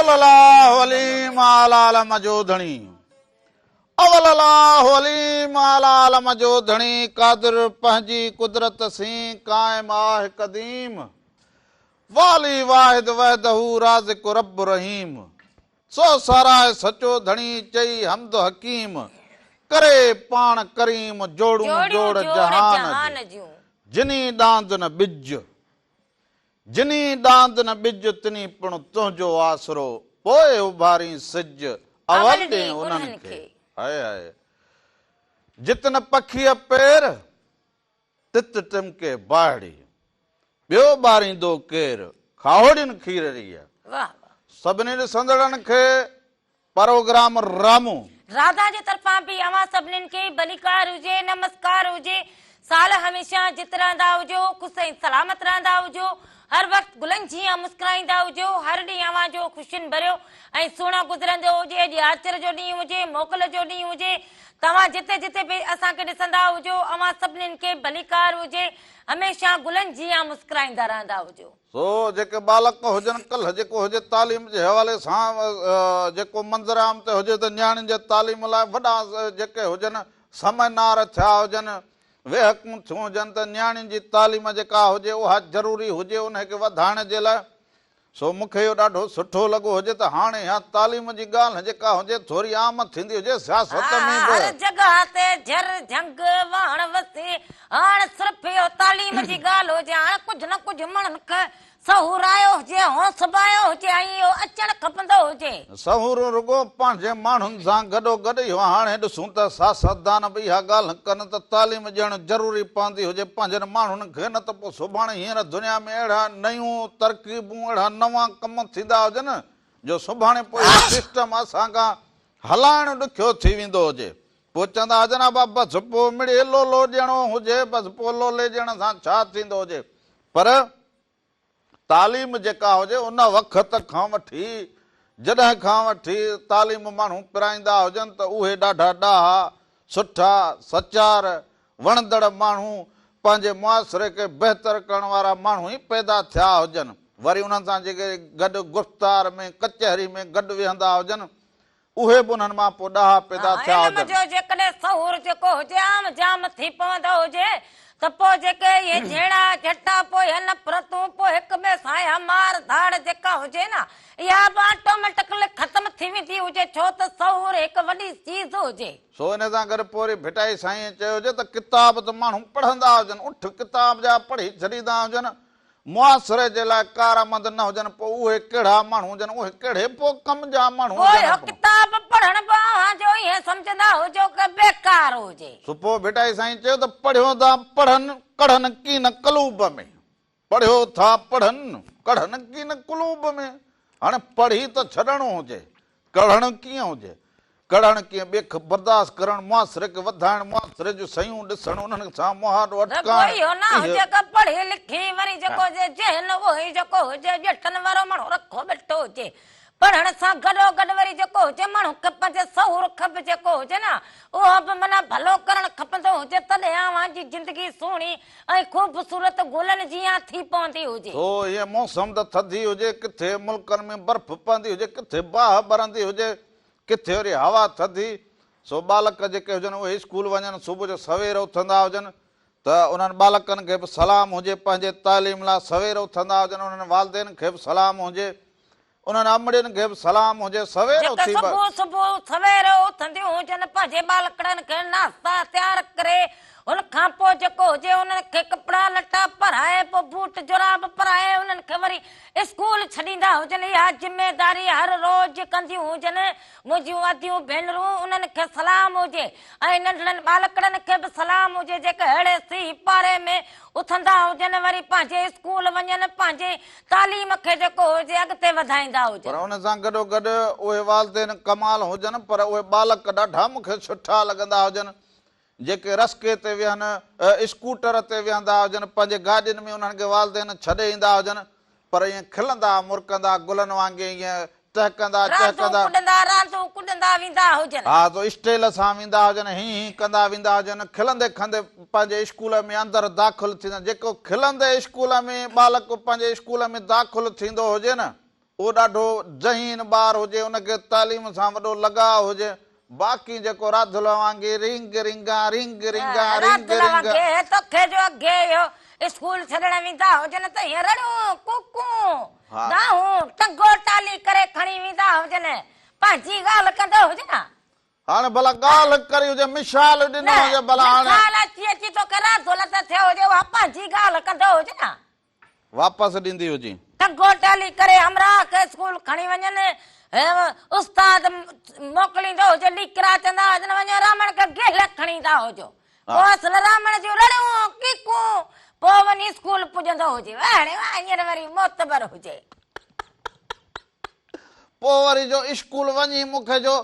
اول الله عليم اعليٰ عالم جو ڌڻي اول الله عليم اعليٰ عالم جو ڌڻي قادر پنهنجي قدرت سين قائم آه قديم والي واحد وحده رازق رب رحيم سو ساراهه سچو ڌڻي چئي حمد حڪيم ڪري پاڻ ڪريم جوڙون جوڙ جهان جي جني ڏاند نه ٻج جني ڏاند نه ٻج تني پڻ تنهنجو آسرو پوء اڀارين سج اول ڏين انهن کي هاء هاء جت نه پکيء پير تت ٽمڪي باهڙي ٻيو ٻاريندو ڪير کاهوڙين کير ريء سڀني ڏسندڙن کي پروگرام رامو. راڌا جي طرفان به اوهان سڀنين کي ڀليڪار هجي نمسڪار هجي سال هميشه جت رهندا هجو خوش ۽ سلامت رهندا هجو هر وقت گلن جيان مسڪرائيندا هجو هر ڏينهن اوهان جو خوشين ڀريو ۽ سهڻو گذرندو هجي اڄ آچر جو ڏينهن هجي موڪل جو ڏينهن هجي توهان جتي جتي به اسان کي ڏسندا هجو اوهان سڀنين کي ڀليڪار هجي هميشه گلن جيان مسڪرائيندا رهندا هجو. سو جيڪي ٻالڪ هجن ڪلهه جيڪو هجي تعليم جي حوالي سان جيڪو منظرعام تي هجي ته نياڻين جي تعليم لاء وڏا جيڪي هجن سمينار ٿيا هجن ويهڪون ٿيون هجن ته نياڻين جي تعليم جيڪا هجي اها ضروري هجي انهي کي وڌائڻ جي لاء سو مون کي اهو ڏاڍو سٺو لڳو هجي ته هاڻي اها تعليم جي ڳالهه جيڪا هجي ٿوري عام ٿيندي هجي سياست ۾ به. هر جڳهه تي جھر جھنگ واهڻ وسي هاڻ صرف اهو تعليم جي ڳالهه هجي هاڻ ڪجهه نه ڪجهه ماڻهن کي سهورايو هجي هونسبايو هجي ۽ اهو اچڻ کپندو هجي. سهورو رڳو پنهنجي ماڻهن سان گڏوگڏ اهو هاڻي ڏسون ته سياستدان به اها ڳالهه ڪن ته تعليم ڏيڻ ضروري پوندي هجي پنهنجن ماڻهن کي نه ته پوء سڀاڻي هينئر دنيا ۾ اهڙا نيون ترڪيبون اهڙا نوان ڪم ٿيندا هجن جو سڀاڻي پوء اهو سسٽم اسان کان هلائڻ ڏکيو ٿي ويندو هجي پوء چوندا هجن ابا بس پوء مڙئي لولو ڏيڻو هجي بس پوء لولي ڏيڻ سان ڇا ٿيندو هجي پر تعليم جيڪا هجي ان وقت کان وٺي جڏهن کان وٺي تعليم ماڻهو پرائيندا هجن ته اهي ڏاڍا ڏاها، سٺا، سچار، وڻندڙ ماڻهو، پنهنجي معاشري کي بهتر ڪرڻ وارا ماڻهو ئي پيدا ٿيا هجن. وري انهن سان جيڪي گڏ گفتار ۾ ڪچهري ۾ گڏ ويهندا هجن اهي به انهن مان پوء ڏاها پيدا ٿيا علم هجن. جو جيڪڏهن سهور جيڪو هجي عام جام ٿي پوندو هجي ته پوء جيڪي اهي جهيڙا جهٽا پوء اهي نفرتون پوء هڪ ٻئي سان اها مار ڌاڙ جيڪا هجي نه اها به آٽوميٽڪلي ختم ٿي ويندي هجي ڇو ته سهور هڪ وڏي چيز هجي. سو ان سان گڏ پوء وري ڀٽائي سائينء چيو هجي ته ڪتاب ته ماڻهو پڙهندا هجن، اٺ ڪتاب جا پڙهي ڇڏيندا هجن، معاشري جي لاء ڪارآمد نه هجن پوء اهي ڪهڙا ماڻهو هجن، اهي ڪهڙي پوء ڪم جا ماڻهو پوء هجن. اهو ڪتاب پڙهڻ به اوهان جو ائين سمجهندا هجو ڪه بيڪار هجي. سو پوء ڀٽائي سائين چيو ته پڙهيو ٿا پڙهن ڪڙهن ڪين قلوب ۾، پڙهيو ٿا پڙهن ڪڙهن ڪين قلوب ۾، هاڻي پڙهي ته ڇڏڻو هجي، ڪڙهڻ ڪيئن هجي؟ ڪڙهڻ ڪيئن ٻيک برداشت ڪرڻ، معاشري کي وڌائڻ، معاشري جون شيون ڏسڻ، انهن سان مهاڏو رڳو اٽڪائڻ، اهو نه اهي. هجي ته پڙهي لکي وري جيڪو هجي ذهن اهو ئي جيڪو هجي ڄٽن وارو ماڻهو رکو ٻيٺو هجي. پڙهڻ سان گڏوگڏ وري جيڪو هجي ماڻهو کي پنهنجي شعور کي به جيڪو هجي نه اهو به معنيٰ ڀلو ڪرڻ کپندو هجي تڏهن اوهان جي زندگي سهڻي ۽ خوبصورت گلن جيان ٿي پوندي هجي. سو هيء موسم ته ٿڌي هجي، ڪٿي ملڪن ۾ برف پوندي هجي، ڪٿي باهه ٻرندي هجي، ڪٿي وري هوا ٿڌي، سو ٻالڪ جيڪي هجن اهي اسڪول وڃن، صبح جو سوير اٿندا هجن ته انهن ٻالڪن کي به سلام هجي، پنهنجي تعليم لاء سوير اٿندا هجن، انهن والدين کي به سلام هجي، انهن امڙين کي به سلام هجي، سوير جيڪي اٿي. صبح صبح سوير اٿنديون هجن، پنهنجي ٻالڪڙن کي ناشتا تيار ڪري، ان کان پوء جيڪو هجي انهن کي ڪپڙا لٽا پهرائي، پوء بوٽ جوراب پهرائي انهن کي وري اسڪول ڇڏيندا هجن، اها ذميداري هر روز ڪنديون هجن، منهنجيون اديون ڀينرون انهن کي سلام هجي ۽ ننڍڙن ٻالڪڙن کي به سلام هجي جيڪي اهڙي سيء پاري ۾ اٿندا هجن وري پنهنجي اسڪول وڃن پنهنجي تعليم کي جيڪو هجي اڳتي وڌائيندا پر هجن. ان سان گڏوگڏ اهي والدين ڪمال هجن پر اهي ٻالڪ ڏاڍا مون کي سٺا لڳندا هجن جيڪي رسڪي تي ويهن، اسڪوٽر تي ويهندا هجن، پنهنجي گاڏين ۾ انهن کي والدين ڇڏي ايندا هجن پر ائين کلندا مرڪندا گلن وانگي ائين ٽهڪندا راندون چهڪندا. ڪڏندا راندون ڪڏندا ويندا هجن. ها تو اسٽيل سان ويندا هجن، هين هين ڪندا ويندا هجن، کلندي کندي پنهنجي اسڪول ۾ اندر داخل ٿيندا، جيڪو کلندي اسڪول ۾ ٻالڪ پنهنجي اسڪول ۾ داخل ٿيندو هجي نه. اهو ڏاڍو ذهين ٻار هجي، ان کي تعليم سان وڏو لڳاء هجي، باقي جيڪو راڌل وانگي رينگ رينگان رينگ رينگان رينگ راڌل رينگ. وانگي توکي جو اڳي اهو اسڪول ڇڏڻ ويندا هجن ته هيئن رڙيون، ڪوڪون، دانهون، ٽنگو ٽالي ڪري کڻي ويندا هجن، پنهنجي ڳالهه ڪندو هجن ها. هاڻي ڀلا ڳالهه ڪري هجي، مثال ڏنو نه، هجي ڀلا هاڻي. مثال اچي اچي توکي راڌل ته ٿيو هجي اها پنهنجي ڳالهه ڪندو هجن ها. واپس ڏيندي هجي. ٽنگو ٽالي ڪري همراهه کي اسڪول کڻي وڃن، استاد موڪليندو هجي، ليڪرا چوندا هجن وڃو رامڻ کي گيهه کڻي ايندا هجو، پوء اصل رامڻ جون رڙيون، ڪيڪون، پوء وڃي اسڪول پڄندو هجي، واهڙي واهه هينئر وري معتبر هجي. پوء وري جو اسڪول وڃي مون کي جو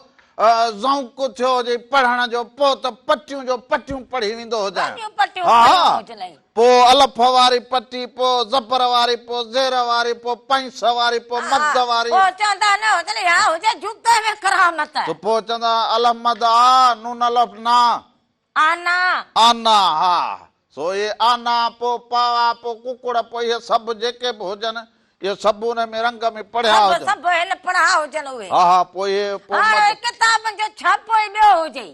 ذوق ٿيو هجي پڙهڻ جو پوء ته پٽيون جو پٽيون پڙهي ويندو هجان. وڏيون پٽيون ها پڙهيون ها هجنئي. پوء الف واري پٽي پوء زبر واري پوء زير واري پوء پئنس واري پوء مد واري. پوء چوندا نه هجن اها هجي جوتي ۾ ڪرامت. ته پوء چوندا الف مد آ نون الف نا. آنا. آنا ها سو اهي آنا پوء پاوا پوء ڪڪڙ پوء اهي سڀ جيڪي به هجن اهي سڀ ان ۾ رنگ ۾ پڙهيا سڀ هجن. سڀ هن پڙها هجن اهي. ها ها پوء اهي پوء هاڻي مد. ڪتابن جو ڇاپو ئي ٻيو هجي.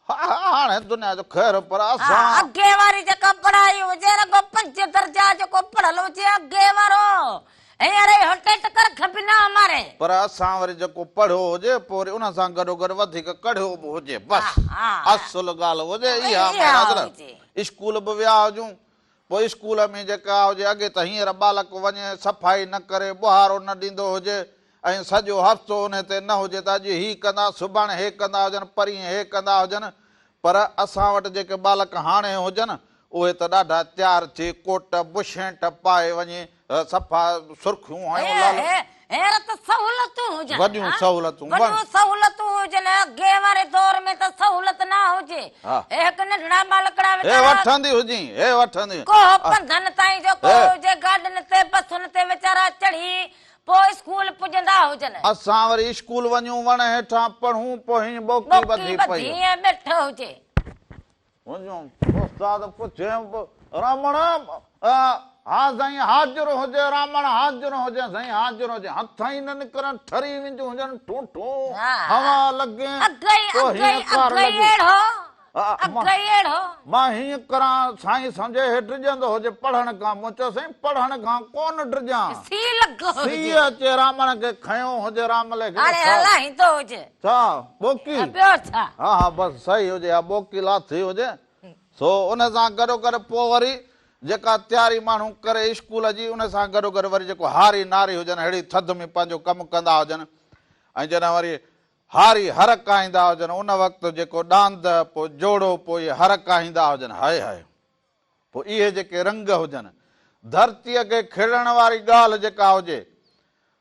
ها ها هاڻي دنيا جو خير پر ها اسان. اڳي واري جيڪا پڙهائي هجي رڳو پنج درجا جيڪو پڙهيل هجي اڳي وارو هينئر اهو ٽيٽڪر کي به نه ماري. پر اسان وري جيڪو پڙهيو هجي پوء وري ان سان گڏوگڏ وڌيڪ ڪڙهيو به هجي بس اصل ڳالهه هجي اها معنيٰ ته اسڪول به ويا هجون پوء اسڪول ۾ جيڪا هجي اڳي ته هينئر ٻالڪ وڃي صفائي نه ڪري ٻهارو نه ڏيندو هجي ۽ سڄو هفتو انهي تي نه هجي ته اڄ هي ڪندا سڀاڻي هي ڪندا هجن پرينهن هي ڪندا هجن پر اسان وٽ جيڪي ٻالڪ هاڻي هجن اهي ته ڏاڍا تيار ٿي ڪوٽ بشينٽ پائي وڃي صفا سرخيون هنيون لال. هينئر ته سهولتون هجن. وڏيون سهولتون. وڏيون سهولتون هجن. اڳي واري دور ۾ ته سهولت نه هجي. هي هڪ ننڍڙا ٻالڪڙا ويچارا. هي وٺندي هجين هي وٺندي. ڪوهه پنڌن تائين جو ڪوهه هجي گاڏين تي بسن تي ويچارا چڙهي پوء اسڪول پڄندا هجن. اسان وري اسڪول وڃون وڻ هيٺان پڙهون پوء هينئن ٻوڪي ٻڌي ٻوڪي پئي. ٻڌي ائين ٻيٺو هجي. وڃون استاد پڇيم رامڻ ها سائين حاضر هجي رامڻ حاضر هجي سائين حاضر هجي هٿ ئي نه نڪرن ٺري وينديون هجن ٺونٺون هوا لڳي پوء هيئن ڪار لڳي مان هيئن ڪران سائين سمجهي هي ڊڄندو هجي پڙهڻ کان مون چيو سائين پڙهڻ کان ڪونه ڊڄان سيء اچي رامڻ کي کنيو هجي راملي کي ڇا ٻوڪي؟ ها ها بس صحيح هجي ها ٻوڪي لاٿي هجي سو ان سان گڏوگڏ پوء وري جيڪا تياري ماڻهو ڪري اسڪول جي ان سان گڏوگڏ وري جيڪو هاري ناري هجن ههڙي ٿڌ ۾ پنهنجو ڪم ڪندا هجن ۽ جڏهن وري هاري هر ڪاهيندا هجن ان وقت جيڪو ڏاند پوء جوڙو پوء اهي هر ڪاهيندا هجن هاء هاء پوء اهي جيڪي رنگ هجن، ڌرتيء کي کيڙڻ واري ڳالهه جيڪا هجي،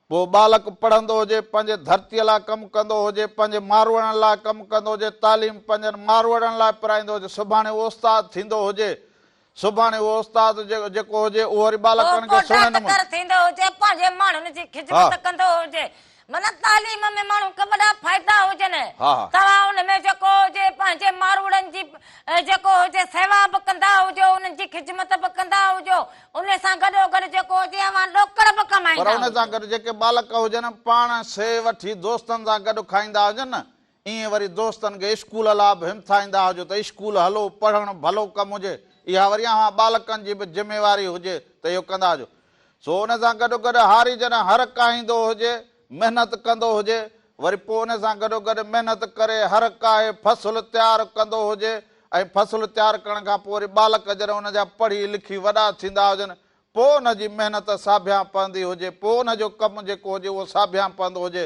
پوء ٻالڪ پڙهندو هجي، پنهنجي ڌرتيء لاء ڪم ڪندو هجي، پنهنجي ماروئڙن لاء ڪم ڪندو هجي، تعليم پنهنجن ماروئڙن لاء پرائيندو هجي، سڀاڻي اهو استاد ٿيندو هجي، سڀاڻي اهو استاد جيڪو هجي، اهو وري ٻالڪن پوء کي سهڻي نموني. ڊاڪٽر ٿيندو هجي، پنهنجي ماڻهن جي خدمت ڪندو هجي، معنيٰ تعليم ۾ ماڻهو کي وڏا فائدا هجن، توهان ان ۾ جيڪو هجي پنهنجي ماروئڙن جي جيڪو هجي سيوا به ڪندا هجو، انهن جي خدمت به ڪندا هجو، ان سان گڏوگڏ جيڪو هجي اوهان ڏوڪڙ به پر ڪمائيندا ان سان هجو. گڏ جيڪي ٻالڪ هجن پاڻ سي وٺي دوستن سان گڏ کائيندا هجن، ائين وري دوستن کي اسڪول لاء به همٿائيندا هجو ته اسڪول هلو، پڙهڻ ڀلو ڪم هجي، اها وري اوهان ٻالڪن جي به ذميواري هجي ته اهو ڪندا هجو. سو ان سان گڏوگڏ هاري جڏهن هر ڪاهيندو هجي، محنت ڪندو هجي، وري پوء ان سان گڏوگڏ محنت ڪري هر ڪاهي فصل تيار ڪندو هجي ۽ فصل تيار ڪرڻ کان پوء وري ٻالڪ جڏهن ان جا پڙهي لکي وڏا ٿيندا هجن، پوء ان جي محنت ساڀيان پوندي هجي، پوء ان جو ڪم جيڪو هجي اهو ساڀيان پوندو هجي،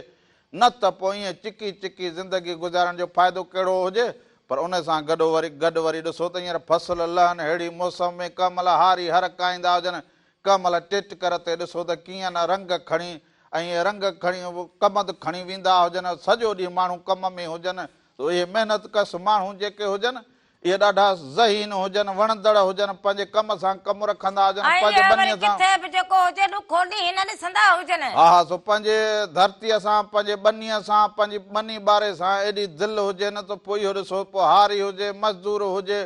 نه ته پوء ائين چڪي چڪي زندگي گذارڻ جو فائدو ڪهڙو هجي، پر ان سان گڏو وري گڏ وري ڏسو ته هينئر فصل لهن ههڙي موسم ۾ ڪنهن مهل هاري هر ڪاهيندا هجن، ڪنهن مهل ٽيٽڪر تي ڏسو ته ڪيئن نه رنگ کڻي ۽ اهي رنگ کڻي ڪمند کڻي ويندا هجن، سڄو ڏينهن ماڻهو ڪم ۾ هجن ته اهي محنت ڪش ماڻهو جيڪي هجن اهي ڏاڍا ذهين هجن، وڻندڙ هجن، پنهنجي ڪم سان ڪم رکندا هجن، ۽ پنهنجي اهي وري ٻنيء سان. ڪٿي به جيڪو هجي ڏکو ڏينهن نه ڏسندا هجن. ها ها سو پنهنجي ڌرتيء سان، پنهنجي ٻنيء سان، پنهنجي ٻني ٻاري سان ايڏي دل هجي نه ته پوء اهو ڏسو پوء هاري هجي، مزدور هجي،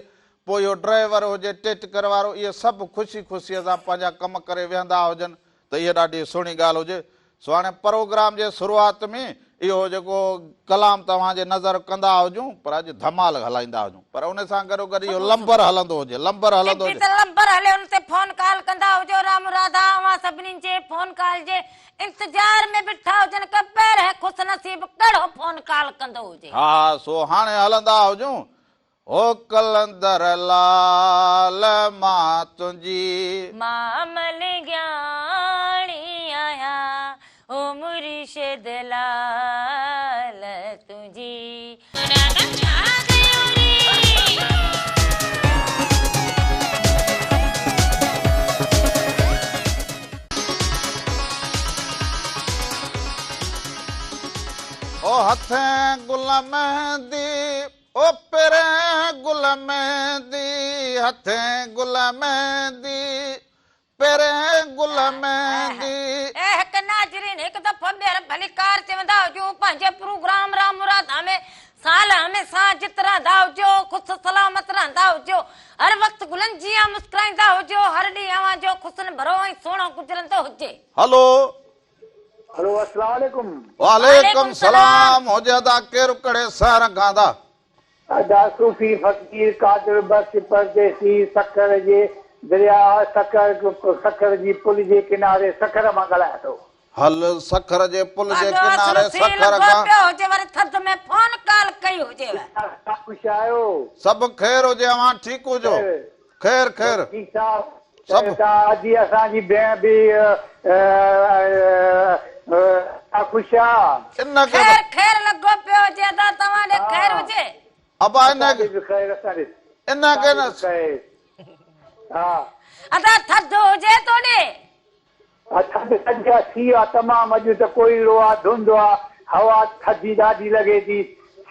پوء اهو ڊرائيور هجي، ٽيٽڪر وارو، اهي سڀ خوشي خوشيء سان پنهنجا ڪم ڪري ويهندا هجن ته اها ڏاڍي سهڻي ڳالهه هجي. سو هاڻي پروگرام جي شروعات ۾ اهو جيڪو ڪلام توهان جي نظر ڪندا هجون پر اڄ ڌمال هلائيندا هجون پر ان سان گڏو گڏ اهو لمبر هلندو هجي لمبر هلندو هجي. ته لمبر هلي ان تي فون ڪال ڪندا هجو رام راڌا اوهان سڀني جي فون ڪال جي انتظار ۾ بيٺا هجن ڪه پهرين خوش نصيب ڪهڙو فون ڪال ڪندو هجي. ها ها سو هاڻي هلندا هجون او قلندر لال مان تنهنجي. مان ملگياڻي آهيان او مرشد لال تنهنجي. مرادا ڇا ڪيو ري. او هٿين گل مهندي. او پرين گل مهندي، هٿين گل مهندي، پرين گل مهندي. اي هڪ ناظرين هڪ دفعو ٻيهر ڀليڪار چوندا هجون پنهنجي پروگرام رام راڌا ۾ سال هميشه جت رهندا هجو خوش سلامت رهندا هجو هر وقت گلن جيان مسڪرائيندا هجو هر ڏينهن اوهان جو خوشين ڀرو ۽ سهڻو گذرندو هجي. هلو. هلو السلام عليڪم. وعليڪم سلام هجي ادا ڪير ڪهڙي شهر کان ادا. ادا صوفي فقير قادر بخش پرديسي سکر جي درياء سکر سکر جي پل جي ڪناري سکر مان ڳالهايان ٿو. هل سکر جي پل جي ڏاڍو اصل ڪناري سيء سکر لڳو کان. پيو هجي وري ٿڌ ۾ فون ڪال ڪئي هجيو. توهان خوش آهيو. سڀ خير هجي اوهان ٺيڪ هجو. خير خير. ٺيڪ ٺاڪ سڀ. ته ادي اسان جي ڀيڻ به خوش آ. ان کي خير خير لڳو پيو هجي ادا توهان ڏي خير هجي. ابا ان اسان ڏي به خير اسان ڏي ان کي نه. خير ها. ادا ٿڌ هجي تو ڏي. ها ٿڌ ٿڌ آ سيء آ تمام اڄ ته ڪوهيڙو آ ڌنڌ آ هوا ٿڌي ڏاڍي لڳي ٿي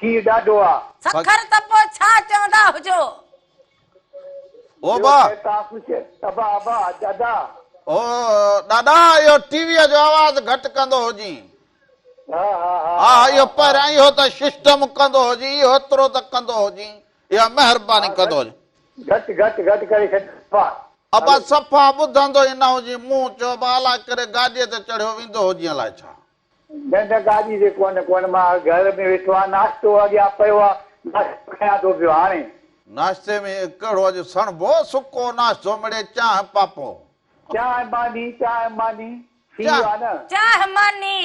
سيء ڏاڍو آ. سکر ته پوء ڇا چوندا هجو. او با. او ڏاڏا اهو ٽي ويء جو آواز گهٽ ڪندو هجين. ها اهو پهريان اهو ته سسٽم ڪندو هجين اهو ايترو ته ڪندو هجين اها مهرباني ڪندو هجين. گهٽ گهٽ گهٽ ڪري ڇڏ ابا. ابا صفا ٻڌندو ئي نه هجين مون چيو ابا الاء ڪهڙي گاڏيء تي چڙهيو ويندو هجين الاء ڇا. نه نه گاڏي تي ڪونه ڪونه مان گهر ۾ ويٺو آهيان ناشتو اڳيان پيو آهي ناشتو کيان ٿو پيو هاڻي. ناشتي ۾ ڪهڙو اڄ سڻڀو سڪو ناشتو مڙئي چانهه پاپو. چانهه ماني چانهه ماني ٿي ويو آهي نه. چانهه ماني.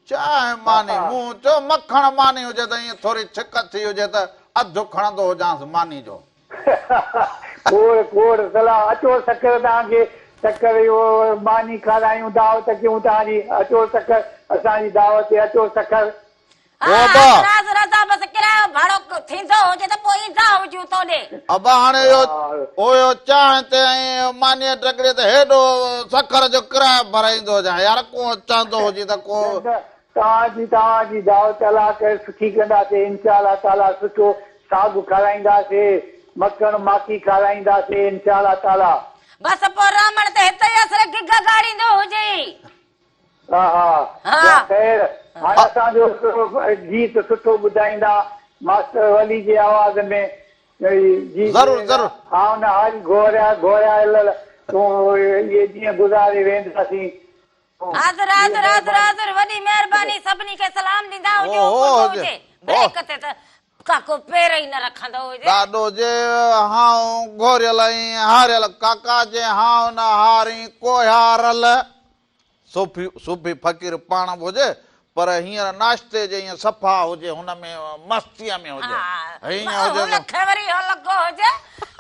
چانهه ماني مون چيو مکڻ ماني هجي ته ائين ٿوري ڇڪ ٿي هجي ته اڌ کڻندو هجانس ماني جو. کوڙ کوڙ صلاح اچو سکر توهان کي سکر اهو ماني کارايون دعوت ڪيون توهان جي اچو سکر اسان جي دعوت تي اچو سکر. ها او ابا. راز رضا بس ڪرايو ڀاڙو ٿيندو هجي ته پوء ايندا هجون توڏي. ابا هاڻي اهو اهو چانهه تي ۽ مانيء ٽڪڙي تي هيڏو سکر جو ڪرايو ڀرائيندو هجان يار ڪو چوندو هجين ته ڪو. نه نه توهان جي توهان جي دعوت الله ڪري سٺي ڪنداسين انشاء الله تعالي سٺو ساڳ کارائينداسي، مکڻ ماکي کارائينداسي انشاء الله تعالي. بس پوء رامڻ ته هت ئي اصل گگ ڳاڙيندو هجي. ها ها ٻيا خير هاڻي اسان جو هڪڙو گيت سٺو ٻڌائيندا ماستر ولي جي آواز ۾ جي ضرور ضرور. آئون نه هاري گهوريا گهوريا تون اهي ڏينهن گذاري وينداسين. حاضر حاضر حاضر حاضر وڏي مهرباني سڀني کي سلام ڏيندا هجو قرب هجي بريڪ تي ته ڪاڪو پير ئي نه رکندو هجي. ڏاڏو جي هانء گهوريل ۽ هاريل ڪاڪا جي هانء نه هارين ڪوهيارل صوفي صوفي فقير پاڻ به هجي پر هينئر ناشتي جي ائين صفا هجي هن ۾ مستيء ۾ هجي هيئن هجي هن کي وري اهو لڳو هجي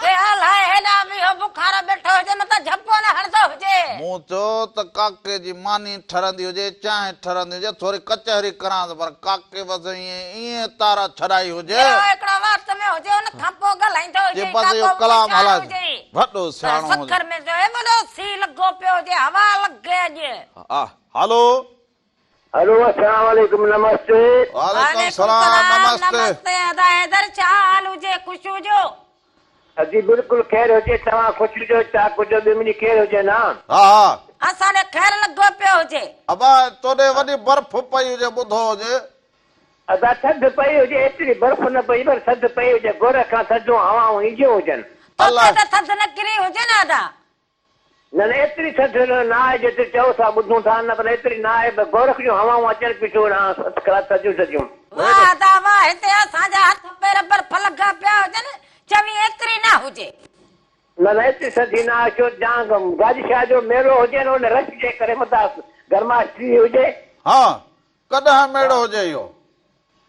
ڪي الائي هيڏانهن به اهو بخار بيٺو هجي متان جهپو نه هڻندو هجي. مون چيو ته ڪاڪي جي ماني ٺرندي هجي، چانهه ٺرندي هجي، ٿوري ڪچهري ڪرانس پر ڪاڪي بس ائين ائين تارا ڇڏائي هجي. اهو هڪڙو وات ۾ هجي ان کان پوء ڳالهائيندو جي هجي بس اهو ڪاڪو ڪلام هوشيار هلائي هجي. وڏو پر سياڻو هجي. سکر ۾ ته وڏو سيء لڳو پيو هجي هوا لڳي اڄ. ها هلو. هلو السلام عليڪم نمستي. وعليڪم السلام نمستي. نمستي ادا حيدر ڇا حال هجي خوش هجو. ادي بلڪل خير هجي توهان خوش هجو چاڪ هجو ٻيو منهنجي خير هجي نه. ها ها. اسان ڏي خير لڳو پيو هجي. ابا توڏي وڏي برف پئي هجي ٻڌو هجي. ادا ٿڌ پئي هجي ايتري برف نه پئي پر ٿڌ پئي هجي گور کان ٿڌيون هوائون اينديون هجن. توکي ته ٿڌ نه ڪري هجي نه ادا. نه نه ايتري ٿڌ نه آهي جيتري چئو ٿا ٻڌون ٿا نه پر ايتري نه آهي پر گورک جون هوائون اچن پيون ٿيون هيڏانهن فرسٽ ڪلاس ٿڌيون ٿڌيون. واه ادا واه هتي اسان جا هٿ پير برف لڳا پيا هجن چوين ايتري نه هجي. نه نه ايتري ٿڌي نه آهي ڇو جان گاجي شاهه جو ميلو هجي نه ان رش جي ڪري متان گرمائش ٿي وئي هجي. ها ڪڏهن ميڙو هجي اهو.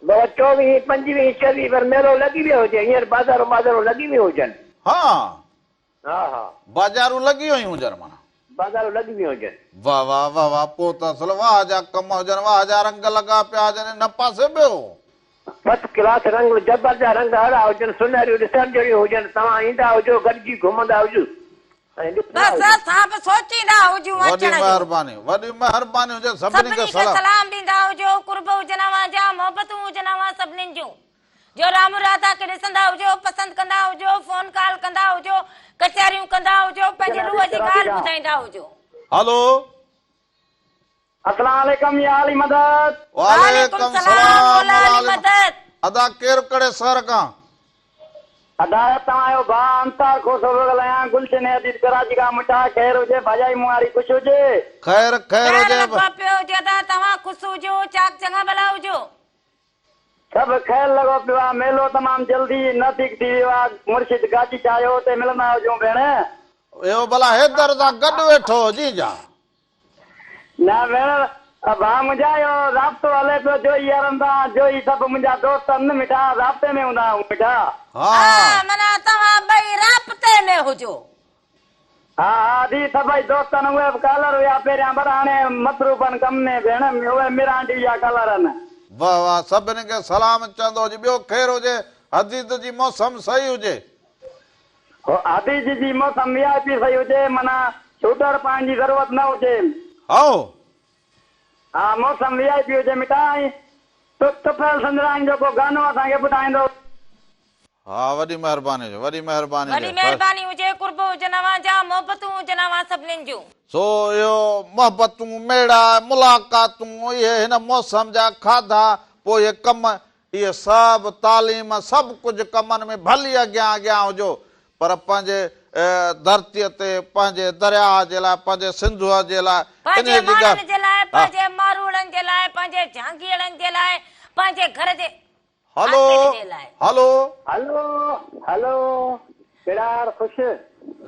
بابا چوويهين پنجويهين ڇويهين پر ميلو لڳي ويو هجي هينئر بازارون بازارون لڳي ويون هجن. ها ها ها. بازارون لڳي ويون هجن معنيٰ. بازارون لڳي ويون هجن. واه واه واه واه پوء ته اصل واه جا ڪم هجن واه جا رنگ لڳا پيا هجن ان پاسي ٻيو. فرسٽ ڪلاس رنگ جبر جا رنگ اهڙا هجن سونهريون ڏسڻ جهڙيون هجن توهان ايندا هجو گڏجي گهمندا هجو ۽ ڏسندا بس هجو. اسان به سوچيندا هجون وڏي اچڻ جو. مهرباني وڏي مهرباني هجي سڀني کي سڀني کي سلام. سلام ڏيندا هجو قرب هجن اوهان جا محبتون هجن اوهان سڀني جون. جو رام راڌا کي ڏسندا هجو، پسند ڪندا هجو، فون ڪال ڪندا هجو، ڪچهريون ڪندا هجو، پنهنجي روح جي ڳالهه ٻڌائيندا هجو. هلو. السلام عليڪم يا علي مدد. وعليڪم سلام مولا علي مدد. ادا ڪير ڪهڙي شهر کان. ادا توهان جو ڀاء انصار کوسو پيو ڳالهايان گلشن حديد ڪراچي کان مٺا خير هجي ڀاڄائي مون واري خوش هجي. خير خير خير هجي. لڳو پيو هجي ادا توهان خوش هجو چاڪ چڱا ڀلا هجو. سڀ خير لڳو پيو آ ميلو تمام جلدي نزديڪ ٿي ويو آ مرشد گاجي چاهيو اتي ملندا هجون ڀيڻ. اهو ڀلا حيدر سان گڏ ويٺو هجين ڇا. نه ڀيڻ ڀاء منهنجا اهو رابطو هلي پيو جوئي يارن سان جوئي سڀ منهنجا دوست آهن مٺا رابطي ۾ هوندا آهيون مٺا. ها. ها معنيٰ توهان ٻئي رابطي ۾ هجو. ها ها ادي سڀئي دوست آهن اهي به ڪالر هيا پهريان پر هاڻي مصروف آهن ڪم ۾ ڀيڻ اهي ميرانڊي جا ڪالر آهن. واه واه سڀني کي سلام چوندو هجي ٻيو خير هجي حديد جي موسم صحيح هجي. حديد جي موسم وي آء پي صحيح هجي معنيٰ سوٽر پائڻ جي ضرورت نه هجي. هائو. ها موسم وي آء پي هجي مٺا ۽ طفيل سندراڻي جو ڪو گانو اسان کي ٻڌائيندو. ها وڏي مهرباني هجي وڏي مهرباني وڏي هجي. مهرباني هجي قرب هجن اوهان جا محبتون هجن اوهان سڀنين جون. سو اهو محبتون ميڙا ملاقاتون اهي هن موسم جا کاڌا پوء اهي ڪم اهي سڀ تعليم سڀ ڪجهه ڪمن ۾ ڀلي اڳيان اڳيان هجو پر پنهنجي ڌرتيء تي پنهنجي درياهه جي لاء پنهنجي سنڌوء جي لاء پنهنجي انهيء جي ماڻهن ڳالهه جي لاء ها. پنهنجي ماروئڙن جي لاء پنهنجي جهانگيئڙن جي لاء پنهنجي گهر جي هلو ڀاتين جي لاء. هلو. هلو هلو ڪهڙا حال خوش.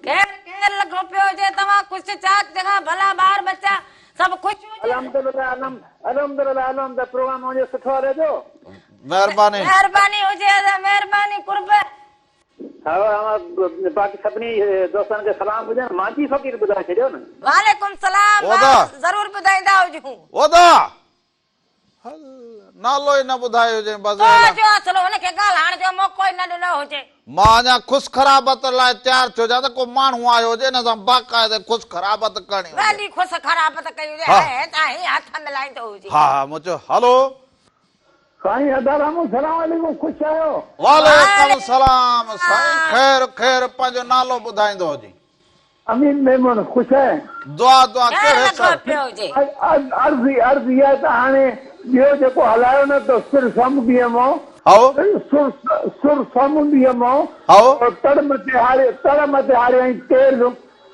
خير خير لڳو پيو هجي توهان خوش چاڪ چڱا ڀلا ٻار ٻچا سڀ خوش هجن. الحمدلله الحمدلله الحمدلله پروگرام اوهان جو سٺو هلي پيو. مهرباني. مهرباني هجي ادا مهرباني قرب. ها باقي سڀني دوستن کي سلام هجن مانجهي فقير ٻڌائي ڇڏيو نه. وعليڪم سلام ادا. ضرور ٻڌائيندا هجون. ادا. هل نالو ئي نه ٻڌايو هجين بس تو جو اصل هن کي ڳالهائڻ جو موقعو ئي نه ڏنو هجي. مان اڃا خوش خرابت لاء تيار ٿيو هجان ته ڪو ماڻهو آيو هجي ان سان باقاعدي خوش خرابت ڪرڻي هجي. وڏي خوش خرابت ڪئي هجي هي هتان هي هٿ ملائيندو هجي. ها ها مون چيو هلو. سائين ادا رامو سلام عليڪم خوش آهيو. وعليڪم السلام سائين خير خير پنهنجو نالو ٻڌائيندو هجين. امين ميمڻ خوش آهين. دعا دعا خير ڪهڙي لڳو سر. پيو هجي. عرض عرض اها آهي ته هاڻي ٻيو جيڪو هلايو نه ته سر سامونڊيء مون هائو. سر سر سامونڊيء مون هائو. تڙ مٿي هاري تڙ مٿي هاريائين تيل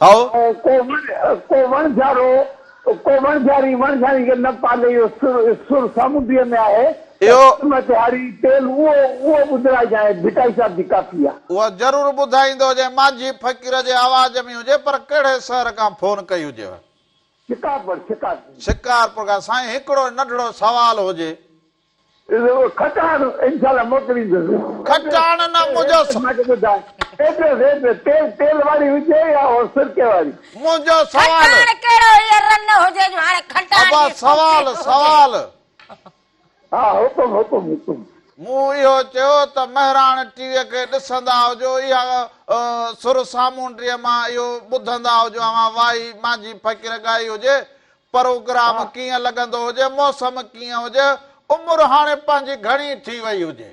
هائو. ۽ ڪو وڻ ڪو وڻجارو ڪو وڻجاري وڻجاري کي نه پالي اهو سر سر سامونڊيء ۾ آهي ته اهو. تڙ مٿي هاري تيل اهو اهو ٻڌرائجانء ڀٽائي صاحب جي ڪافي آ. اها ضرور ٻڌائيندو هجين مانجهي فقير جي آواز ۾ هجي پر ڪهڙي شهر کان فون ڪئي هجيو. شڪارپور شڪارپور. شڪارپور کان سائين هڪڙو ننڍڙو سوال هجي. کٽاڻ انشاء الله موڪليندس. کٽاڻ نه منهنجو. مون کي ٻڌاء ايڊريس ايڊريس تيل تيل واري هجي يا هو سرڪي واري. منهنجو سوال. کٽاڻ ڪهڙو هيء رن هجي جو هاڻي کٽاڻ ابا جي سوال سرڪي هجي. سوال. ها حڪم حڪم حڪم. مون اهو چيو ته مهراڻ ٽي ويء کي ڏسندا هجو، اها سر سامونڊيء مان اهو ٻڌندا هجو، اوهان وائي مانجهي فقير ڳائي هجي، پروگرام ڪيئن لڳندو هجي، موسم ڪيئن هجي، عمر هاڻي پنهنجي گهڻي ٿي وئي هجي.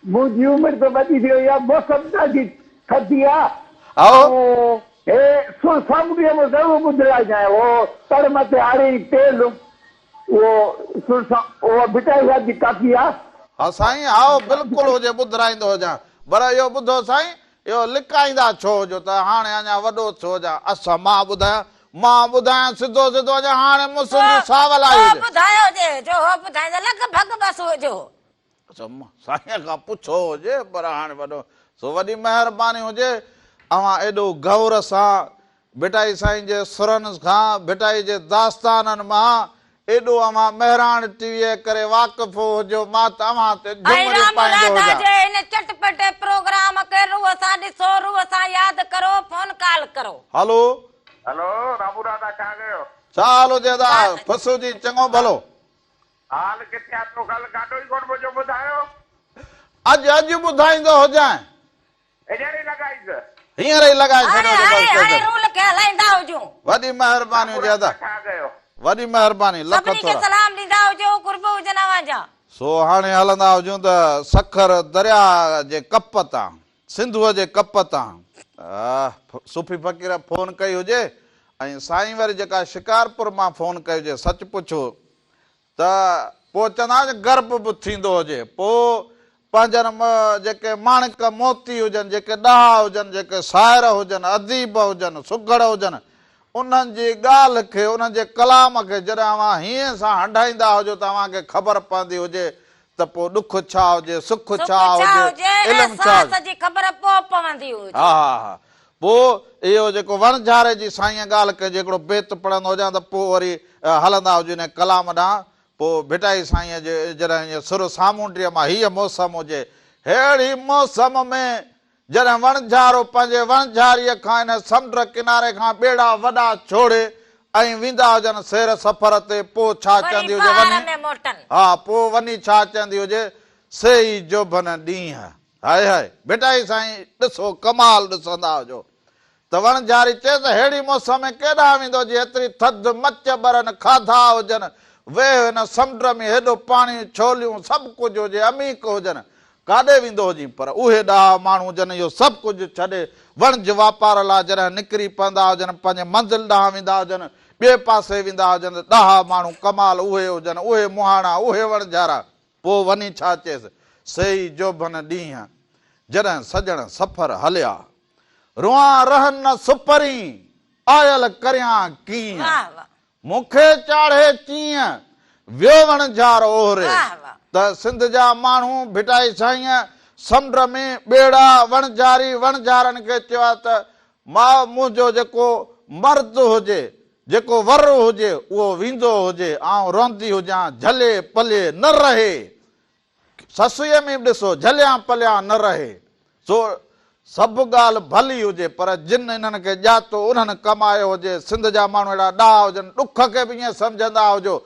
منهنجي عمر ته وڏي ٿي وئي آهي، موسم ڏاڍي ٿڌي آهي هائو. ۽ هي سر سامونڊيء مان ضرور ٻڌرائجانء، هو تڙ مٿي هاريائين تيل. اهو سر سان اها ڀٽائي صاحب جي ڪافي آ. ها سائين هائو بلڪل هجي ٻڌرائيندو هجان پر اهو ٻڌو سائين اهو لڪائيندا ڇو هجو ته هاڻي اڃا وڏو ٿيو هجان. اسان مان ٻڌايان، مان ٻڌايان سڌو سڌو اڃا هاڻي مسن جي ساول آئي هجي. هو ٻڌايو هجي جو هو ٻڌائيندو لڳ ڀڳ بس هجو. اڇا سائينء کان پڇو هجي پر هاڻي وڏو سو وڏي مهرباني هجي اوهان ايڏو غور سان ڀٽائي سائين جي سرن کان ڀٽائي جي داستانن مان ايڏو اوهان مهراڻ ٽي ويء ڪري واقف هجو مان ته اوهان تي ۽ جهمريون رام پائيندو راڌا هجان. جي هن چٽپٽي پروگرام کي روح سان ڏسو روح سان ياد ڪرو فون ڪال ڪرو. هلو. هلو رامو راڌا ڇا ڪيو. ڇا حال هجي ادا فسو جي چڱو ڀلو. حال ڪٿي آ تو ڪل گاڏو ئي ڪونه پهچو ٻڌايو. اڄ اڄ ٻڌائيندو هجانء. هينئر ئي لڳائيس. هينئر ئي لڳائي هاڻي ڇڏيو ته هاڻي بس هاڻي ڪيسٽ. رول کي هلائيندا هجون. وڏي مهرباني هجي ادا. ڇا ڪيو. وڏي مهرباني لک سڀني کي ٿورا. سلام ڏيندا هجو قرب هجن اوهان جا. سو هاڻي هلندا هجون ته سکر درياء جي ڪپ تان سنڌوء جي ڪپ تان صوفي فقير فون ڪئي هجي ۽ سائين وري جيڪا شڪارپور مان فون ڪئي هجي سچ پڇو ته پوء چوندا آهن گرب به ٿيندو هجي، پوء پنهنجن جيڪي ماڻڪ موتي هجن، جيڪي ڏاها هجن، جيڪي شاعر هجن، اديب هجن، سگهڙ هجن، انهن جي ڳالهه کي، انهن جي ڪلام کي جڏهن اوهان هينئين سان هنڍائيندا هجو ته اوهان کي خبر پوندي هجي ته پوء ڏک ڇا هجي، سک سک ڇا ڇا هجي، هجي، علم ڇا احساس هجي. جي خبر پوء پوندي هجي. ها ها ها پوء اهو جيڪو وڻجاري جي سائينء ڳالهه ڪئي جي هڪڙو بيت پڙهندو هجان ته پوء وري هلندا هجون انهيء ڪلام ڏانهن. پوء ڀٽائي سائينء جي جڏهن ائين سر سامونڊيء مان هيء موسم هجي، ههڙي موسم ۾ جڏهن وڻجارو پنهنجي وڻجاريء کان انهيء سمنڊ ڪناري کان ٻيڙا وڏا ڇوڙي ۽ ويندا هجن سير سفر تي، پوء ڇا وري چوندي هجي بهار وني؟ ۾ موٽن. ها، پوء وني ڇا چوندي هجي، سي ئي جوڀن ڏينهن. هائي هائي ڀٽائي سائين ڏسو ڪمال ڏسندا هجو ته وڻجاري چيس ههڙي موسم ۾ ڪيڏانهن ويندو جي ايتري ٿڌ مچ ٻرن کاڌا هجن ويهه هن سمنڊ ۾ هيڏو پاڻي ڇوليون سڀ ڪجهه هجي عميق هجن ڪاڏي ويندو هجين پر اهي ڏاها ماڻهو جن اهو سڀ ڪجهه ڇڏي وڻج واپار لاء جڏهن نڪري پوندا هجن پنهنجي منزل ڏانهن ويندا هجن ٻئي پاسي ويندا هجن ته ڏاها ماڻهو ڪمال اهي هجن اهي مهاڻا اهي وڻجارا پوء وني ڇا چيس، سي ئي جوڀن ڏينهن، جڏهن سڄڻ سفر هليا. روئان رهن نه سپرين، آيل ڪريان ڪيئن. مون کي چاڙهي چيئن، ويو وڻجار اوهري. ته سنڌ جا ماڻهو ڀٽائي سائينء سمنڊ ۾ ٻيڙا وڻجاري وڻجارن کي چيو آهي ته ماء منهنجو جيڪو مرد هجي، جيڪو ور هجي، اهو ويندو هجي، آئون روئندي هجان، جهلي پلي نه رهي. سسئيء ۾ به ڏسو، جهليان پليان نه رهي. سو سڀ ڳالهه ڀلي هجي، پر جن انهن کي ڄاتو، انهن ڪمايو هجي. سنڌ جا ماڻهو اهڙا ڏاها هجن، ڏک کي به ائين سمجهندا هجو،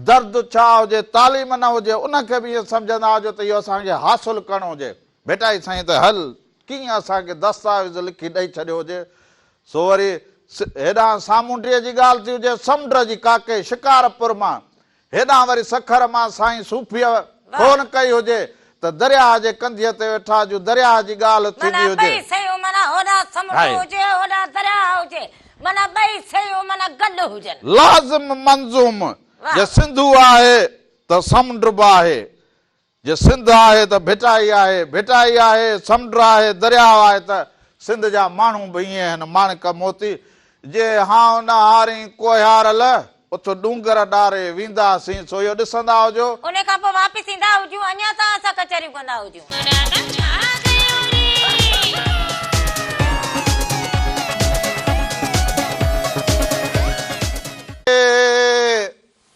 درد ڇا هجي، تعليم نه هجي، ان کي به ائين سمجهندا هجو ته اهو اسان کي حاصل ڪرڻو هجي. ڀٽائي سائين ته هل ڪيئن اسان کي دستاويز لکي ڏئي ڇڏيو هجي، سو وري هيڏانهن سامونڊيء جي ڳالهه ٿي هجي، سمنڊ جي ڪاڪي شڪارپور مان، هيڏانهن وري سکر مان سائين صوفيء فون ڪئي هجي ته درياهه جي ڪنڌيء تي ويٺا هجون، درياهه جي ڳالهه ٿيندي معنيٰ هجي. ٻئي شيون معنيٰ هوڏانهن سمنڊ هائي. هجي هوڏانهن درياهه هجي، معنيٰ ٻئي شيون معنيٰ گڏ هجن. لازم منظوم، جي سنڌو آهي ته سمنڊ به آهي، جي سنڌ آهي ته ڀٽائي آهي، ڀٽائي آهي، سمنڊ آهي، درياء آهي ته سنڌ جا ماڻهو به ائين آهن، ماڻڪ موتي، جي هانء نه هارين ڪوهيار لء، اٿ ڏونگر ڏاري وينداسين، سو اهو ڏسندا هجو. انهي کان پوء واپس ايندا هجون، اڃا توهان سان ڪچهريون ڪندا هجون.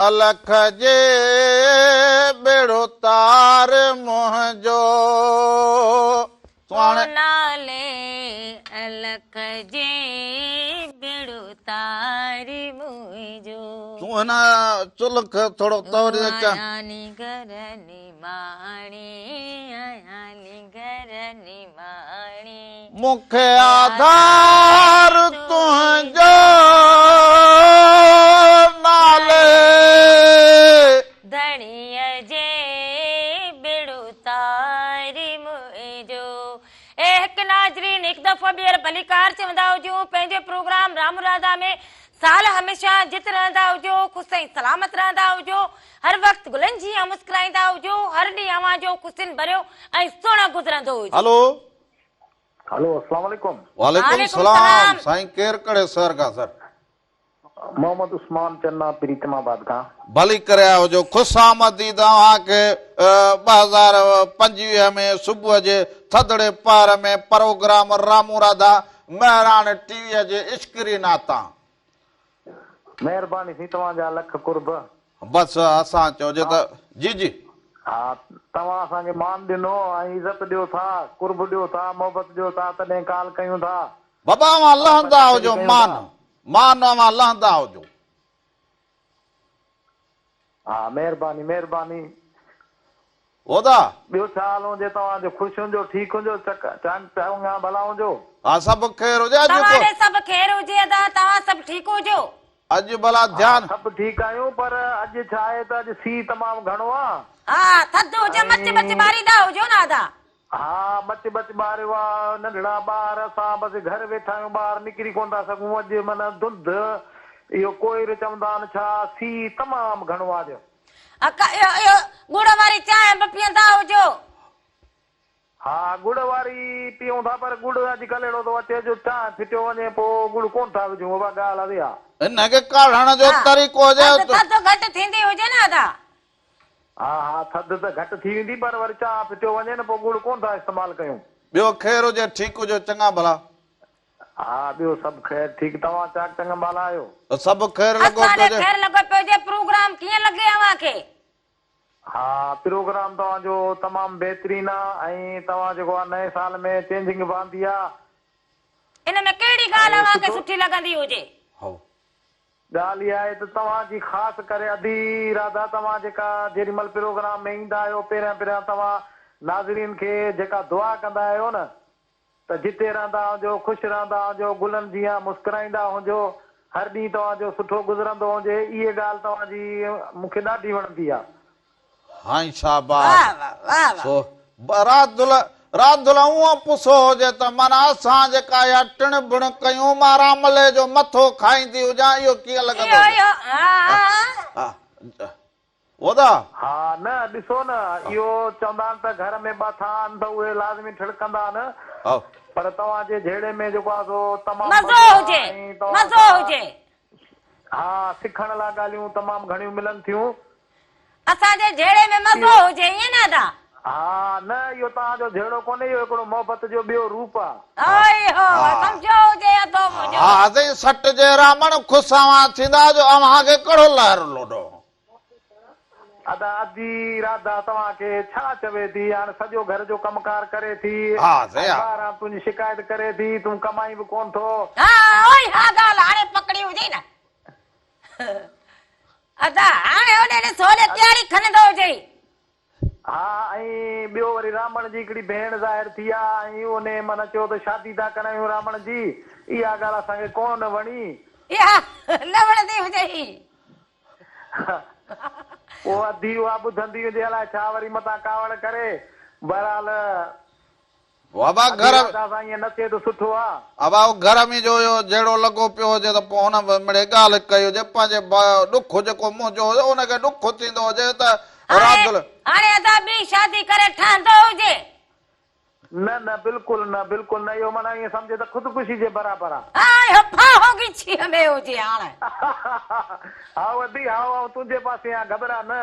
الک جي ٻيڙو تار منهنجو تو نالي الک جي ٻيڙو تار منهنجو. تون هن چلهه کي ٿورو توري اچ. آيان نينگر نماڻي آيان نينگر نماڻي. مون کي آڌار تنهنجو نالي. ڌڻيء جي ٻيڙو تار منهنجو. اي هڪ ناظرين هڪ دفعو ٻيهر ڀليڪار چوندا هجون پنهنجي پروگرام رام راڌا ۾ سال هميشه جت رهندا هجو خوش ۽ سلامت رهندا هجو هر وقت گلن جيان مسڪرائيندا هجو هر ڏينهن اوهان جو خوشين ڀريو ۽ سهڻو گذرندو هجي. هلو. هلو اسلام عليڪم. وعليڪم سلام سائين ڪير ڪهڙي شهر کان سر. محمد عثمان چنا پريتم آباد کان. ڀلي ڪري آيا هجو خوش آمديد اوهان کي 2025 ۾ صبح جي ٿڌڙي پهر ۾ پروگرام رامون راڌا مهراڻ ٽي وي جي اسڪرين تان. مهرباني سائين توهان جا لک قرب. بس اسان چئجي ته جي جي. ها توهان اسان کي مان ڏنو ۽ عزت ڏيو ٿا قرب ڏيو ٿا محبت ڏيو ٿا تڏهن ڪال ڪيون ٿا. بابا اوهان لهندا هجو مان مان اوهان لهندا هجو. ها مهرباني مهرباني. ادا. ٻيو ڇا حال هجي توهان جو خوش هجو ٺيڪ هجو چڪ چانگ چڱا ڀلا هجو. ها سڀ خير هجي اڄ توهان ڏي سڀ خير هجي ادا توهان سڀ ٺيڪ هجو. اڄ ڀلا ڌيان. ها سڀ ٺيڪ آهيون پر اڄ ڇا آهي ته اڄ سيء تمام گهڻو آ. ها ٿڌ هجي مچ ٻچ ٻاريندا هجو نه ادا. ها مچ ٻچ ٻاريو آ ننڍڙا ٻار اسان بس گهر ويٺا آهيون ٻاهر نڪري ڪونه ٿا سگهون اڄ معنيٰ ڌنڌ اهو ڪوهير چوندا آهن ڇا سيء تمام گهڻو آ اڄ. اڪا اهو اهو ڳڙ واري چانهه به پيئندا هجو. ها ڳڙ واري پيئون ٿا پر ڳڙ اڄ ڪلهه اهڙو ٿو اچي جو چانهه ڦٽيو وڃي پوء ڳڙ ڪونه ٿا وجهون اها ڳالهه آهي ها. ان کي ڪاڙهڻ جو ها طريقو هجي ٿڌ ٿڌ گهٽ ٿيندي هجي نه ادا. ها ها ٿڌ ته گهٽ ٿي ويندي پر وري چانهه ڦٽيو وڃي نه پوء ڳڙ ڪونه ٿا استعمال ڪيون. ٻيو خير هجي ٺيڪ هجو چڱا ڀلا. ها ٻيو سڀ خير ٺيڪ توهان چاڪ چڱا ڀلا آهيو. سڀ خير لڳو اسان پيو ڏي هجي. خير لڳو پيو هجي پروگرام ڪيئن لڳي اوهان کي. ها پروگرام توهان جو تمام بهترين آ ۽ توهان جيڪو آ نئين سال ۾ چينجنگ به آندي آ. ان ۾ ڪهڙي ڳالهه ۽ اوهان کي سٺو. سٺي لڳندي هجي. هائو. ڳالهه اها آهي ته توهان جي خاص ڪري ادي راڌا توهان جيڪا جيڏي مهل پروگرام ۾ ايندا آهيو پهريان پهريان توهان ناظرين کي جيڪا دعا ڪندا آهيو نه ته جتي رهندا هجو خوش رهندا هجو گلن جيان مسڪرائيندا هجو هر ڏينهن توهان جو سٺو گذرندو هجي اهي ڳالهه توهان جي مون کي ڏاڍي وڻندي آهي. هائين شاباس. واه واه واه واه. سو راڌل راڌل اونئن پسو هجي ته معنيٰ اسان جيڪا اها ٽڻ بڻ ڪيون مان راملي جو مٿو کائيندي هجان اهو ڪيئن لڳندو اهو هجي. اهو ها ها. ها ودا. ها نه ڏسو نه اهو چوندا آهن ته گهر ۾ ٻه ٿان آهن ته اهي لازمي ٺڙڪندا آهن هائو. پر توهان جي جهيڙي ۾ جيڪو آهي سو تمام مزو مزو آهي هجي ۽ توهان مزو کان هجي. ها سکڻ لاء ڳالهيون تمام گهڻيون ملن ٿيون. اسان جي جهيڙي ۾ مزو هجي ائين نه ادا. ها نه اهو توهان جو جهيڙو ڪونهي اهو هڪڙو محبت جو ٻيو روپ آ. هائي هو سمجهيو هجي ادو منهنجو. ها سائين سٽ جي رامڻ خوش اوهان ٿيندا جو اوهان کي ڪهڙو لهر لوڏو. ادا ادي راڌا توهان کي ڇا چوي ٿي هاڻ سڄو گهر جو ڪم ڪار ڪري ٿي ها ۽ سائين ها. ٻاهران تنهنجي شڪايت ڪري ٿي تون ڪمائين به ڪونه ٿو. ها اهو ئي ها ڳالهه هاڻي پڪڙي هجي نه. ادا هاڻي هوڏي ڏس هوڏي تياري کنندو هجئي. ها ۽ ٻيو وري رامڻ جي هڪڙي ڀيڻ ظاهر ٿي آ ۽ انهي معنيٰ چيو ته شادي ٿا ڪرايون رامڻ جي اها ڳالهه اسان کي ڪونه وڻي. اها نه وڻندي هجئي. پوء اڌي اها ٻڌندي هجي الائي ڇا وري متان ڪاوڙ ڪري بهرحال ابا ادي گهر راڌا سان ائين نه ٿئي ته سٺو آ. ابا اهو گهر ۾ جو اهو جهيڙو لڳو پيو هجي ته پوء هن به مڙئي ڳالهه ڪئي هجي پنهنجي ڏک جيڪو منهنجو هجي ان کي ڏک ٿيندو هجي ته هاڻي راڌل. هاڻي ادا ٻي شادي ڪري ٺهندو هجي. نه نه بلڪل نه بلڪل نه اهو معنيٰ ائين سمجهه ته خودڪشي جي برابر آ. ها اهو ڦاهو ڳچيء ۾ هجي هاڻ. هائو ادي هائو آئون تنهنجي پاسي آهيان گهٻرا نه.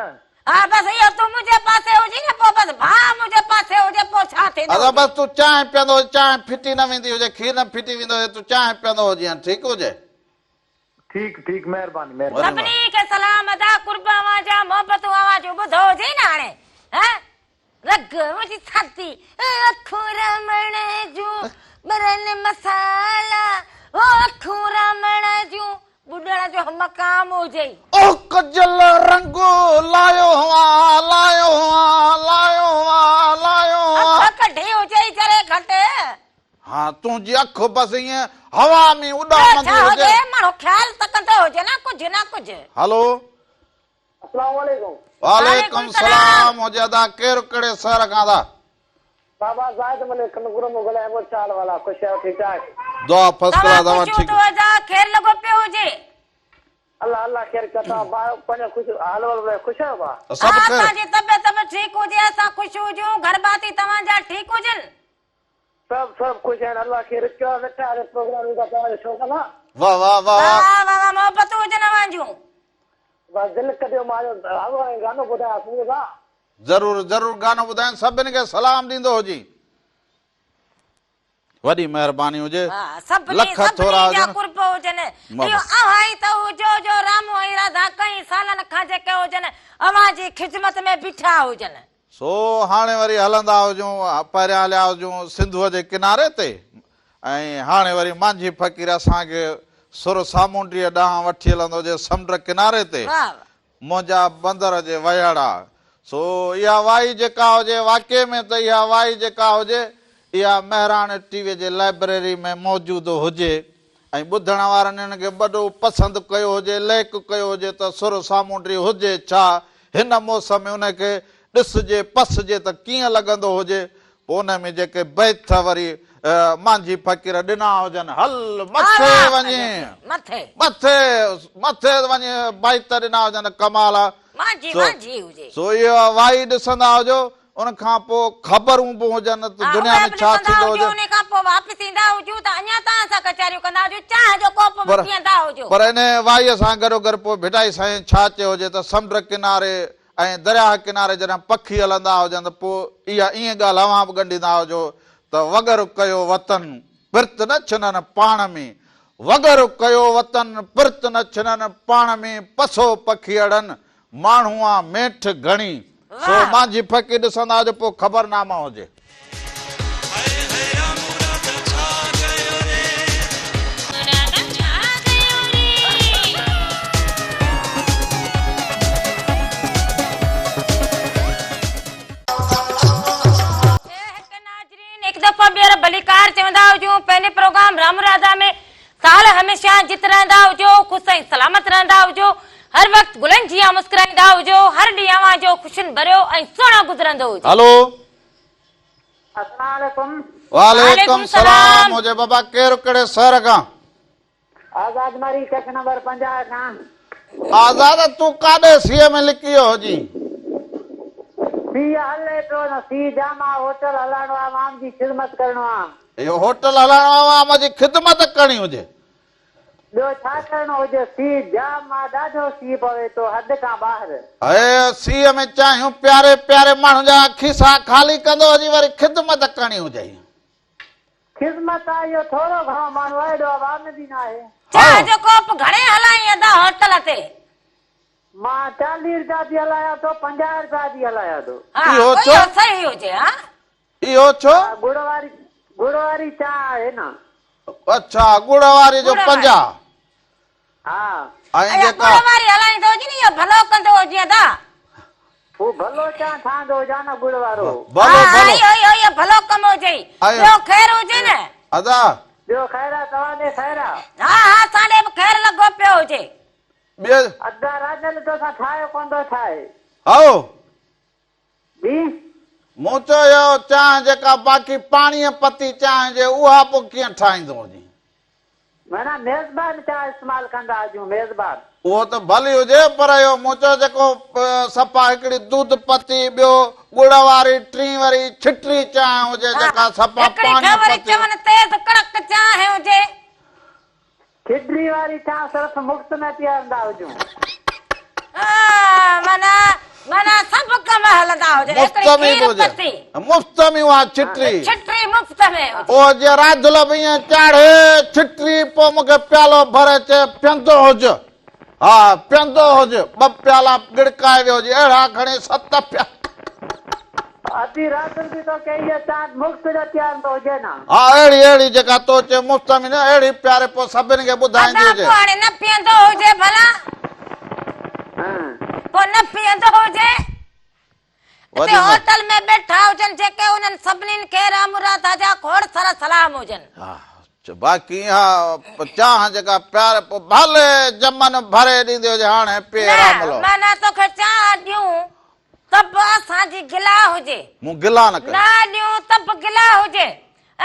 ها بس اهو تون منهنجي پاسي هجين نه پوء بس ڀاء منهنجي پاسي هجي پوء ڇا ٿيندو ادا هجي. بس تون چانهه پيئندو هج چانهه ڦٽي نه ويندي هجي کير نه ڦٽي ويندو هجي تون چانهه پيئندو هجين ٺيڪ هجي. ٺيڪ ٺيڪ مهرباني مهرباني. سڀني کي سلام ادا قرب اوهان جا محبتون اوهان جون ٻڌو هجي نه هاڻي ها رڳ منهنجي ڇاتي اکون رمڻ جون ٻرن مسالا هو اکون رمڻ جون ٻڏڻ جو مقام هجئي. او ڪجل رنگ لايو هئان لايو هئان لايو هئان لايو هئان. اک ڪڍي هجئي ذري گهٽ. ها تنهنجي اک بس ائين هوا ۾ ٻيو اڏامندي ڇا هجي. هجي ماڻهو خيال ته ڪندو هجي نه ڪجهه نه ڪجهه. هلو. اسلام عليڪم. وعليڪم سلام هجي ادا ڪير ڪهڙي شهر کان ادا. بابا زاهد ملڪ ڪنگرو مان ڳالهايان پيو ڇا حال والا خوش آهيو ٺيڪ ٺاڪ. دعا فرسٽ توهان ڪلاس اوهان خوش ٺيڪ. هوندو ادا خير لڳو پيو هجي. الله الله خير ڪر توهان ڀاء پنهنجو خوش حال احوال ٻڌايو خوش آهيو ڀاء. سڀ ها خير. اسان جي طبيعت به ٺيڪ هجي اسان خوش هجون گهر ڀاتي توهان جا ٺيڪ هجن. سڀ سڀ خوش آهن الله خير ڪيو ويٺا آهيو پروگرام ايندا توهان جو شوق نه. واه واه واه واه. واه واه واه محبتون هجن اوهان جون. بس دل ڪڍيو مان جو هلو ۽ گانو ٻڌايان سمجهو ٿا. ضرور ضرور گانو ٻڌائين سڀن کي سلام ڏيندو هجين. وڏي مهرباني هجي واه سڀني لک ٿورا سڀني جا هجن. قرب هجن اهو محبت. اوهان ئي ته هجو جو رامو ۽ راڌا ڪئين سالن کان جيڪي هجن اوهان جي خدمت ۾ بيٺا هجن. سو هاڻي وري هلندا هجون، پهريان هليا هجون سنڌوء جي ڪناري تي ۽ هاڻي وري مانجهي فقير اسان کي سر سامونڊيء ڏانهن وٺي هلندو هجي سمنڊ ڪناري تي، منهنجا بندر جي ويهڙا. سو اها وائي جيڪا هجي واقعي ۾ ته اها وائي جيڪا هجي اها مهراڻ ٽي وي جي لائبريري ۾ موجود هجي ۽ ٻڌڻ وارن ان کي وڏو پسند ڪيو هجي، لئڪ ڪيو هجي ته سر سامونڊي هجي ڇا، هن موسم ۾ ان کي ڏسجي پسجي ته ڪيئن لڳندو هجي، پوء ان ۾ جيڪي بيت وري مانجهي فقير ڏنا هجن، هل مٿي وڃي، مٿي مٿي وڃي بيت ڏنا هجن ڪمال آ. سو اها وائي ڏسندا هجو. ان کان پوء خبرون به هجن ته ها، دنيا اهي ۾ به ڇا ڏسندا ٿيندو هجو، هجي. انهي کان پوء واپس ايندا هجو ته اڃا توهان سان ڪچهريون ڪندا هجو، چانهه جو ڪوپ به پر پيئندا هجو. پر انهي وائيء سان گڏوگڏ پوء ڀٽائي سائين ڇا چيو هجي ته سمنڊ ڪناري ۽ درياهه ڪناري جڏهن پکي هلندا هجن ته پوء اها ائين ڳالهه اوهان به ڳنڍيندا هجو ته وڳر ڪيو وطن پرت نه ڇنن پاڻ ۾، وڳر ڪيو وطن پرت نه ڇنن پاڻ ۾، پسو پکيئڙن ماڻهو آ ميٺ گهڻي، سو واهه. مانجهي ڦڪي ڏسندا جو پوء خبر نامه هجي. هڪ ناظرين هڪ دفعو ٻيهر ڀليڪار چوندا هجون پنهنجي پروگرام رام راڌا ۾ سال هميشه جت رهندا هجو خوش ۽ سلامت رهندا هجو هر وقت گلن جيان مسڪرائيندا هجو هر ڏينهن اوهان جو خوشين ڀريو ۽ سهڻو گذرندو هجي. هلو. السلام عليڪم. وعليڪم سلام هجي بابا ڪير ڪهڙي شهر کان. آزاد مري چڪ نمبر 50 کان. آزاد تون ڪاڏي سيء ۾ لڪي ويو هجين. سيء هلي پيو نه سيء جام آ هوٽل هلائڻو آ عوام جي خدمت ڪرڻو آ. اهو هوٽل هلائڻو آ عوام جي خدمت ڪرڻي هجي. ٻيو ڇا ڪرڻو هجي سيء جام آ ڏاڍو سيء پوي ٿو حد کان ٻاهر. اهي سيء ۾ چانهيون پياري پياري ماڻهن جا کيسا خالي ڪندو هجين وري خدمت ڪرڻي هجئي. خدمت آ اهو ٿورو گهڻو ماڻهو آ ايڏو عوام به ناهي. چانهه جو ڪوپ گهڻي هلائين ادا هوٽل تي. مان 40 رپيا به هلايان ٿو 50 رپيا به هلايان ٿو. ها اهو ڇو؟ اهو صحيح هجي ها. اهو ڇو؟ ها ڳڙ واري ڳڙ واري چانهه آهي نه. اڇا ڳڙ واري جو ڳڙ واري. 50. ها. ۽ اها جيڪا. ڳڙ واري هلائيندو هجي نه اهو ڀلو ڪندو هجي ادا. هو ڀلو چانهه ٺاهندو هجان نه ڳڙ وارو. ڀلو ها ها ڀلو. اهو اهو اهو ڀلو ڪم هجئي. ۽ ٻيو خير هجي نه. ادا. ٻيو خير آ توهان ڏي خير آ. ها ها اسان ڏي به خير لڳو پيو هجي. ٻيو. ادا راڄل توسان ٺاهيو ڪونه ٿو ٺاهي. هائو. جي. مون چيو اهو چانهه جيڪا باقي پاڻيء پتي چانهه هجي اها پوء ڪيئن ٺاهيندو هجين؟ معنيٰ ميزبان چانهه استعمال ڪندا هجون ميزبان. اهو ته ڀلي هجي پر اهو مون چيو جيڪو صفا هڪڙي دود پتي ٻيو ڳڙ واري ٽين وري ڇٽري چانهه هجي جيڪا صفا هڪڙي پاڻيء کان وري پتي. چون تيز ڪڙڪ چانهه هجي. کيرڙي واري چانهه صرف مفت ۾ پيارندا هجون. معنيٰ معنيٰ سڀ ڪم هلندا هجن مفت هڪڙي ۾ کير به هجي پتي. مفت ۾ اها ڇٽري. ڇٽري مفت ۾ هجي. او جي راڌل به ائين چاڙهي ڇٽري پوء مون کي پيالو ڀري چئي پيئندو هج ها پيئندو هج ٻه پيالا ڳڙڪائي ويو هجي اهڙا کڻي ست پيالا. ادي راڌل به توکي اها چانهه مفت جو پيارندو هجي نه. ها اهڙي اهڙي جيڪا تو چئي مفت ۾ نه اهڙي پياري پوء سڀني کي ٻڌائيندي ادا هجي. پوء هاڻي نه پيئندو هجي ڀلا. پوء نه پيئندو هجي. اتي هوٽل ۾ ٻيٺا هجن جيڪي انهن سڀني کي رام راڌا جا کوڙ سارا سلام هجن. ها باقي اها چانهه جيڪا پياري پوء ڀلي جمن ڀري ڏيندي هجي هاڻي پيء راملو. نه معنيٰ توکي چانهه ڏيون ته به اسان جي گلا هجي. مون گلا نه ڪئي. نه ڏيون ته به گلا هجي.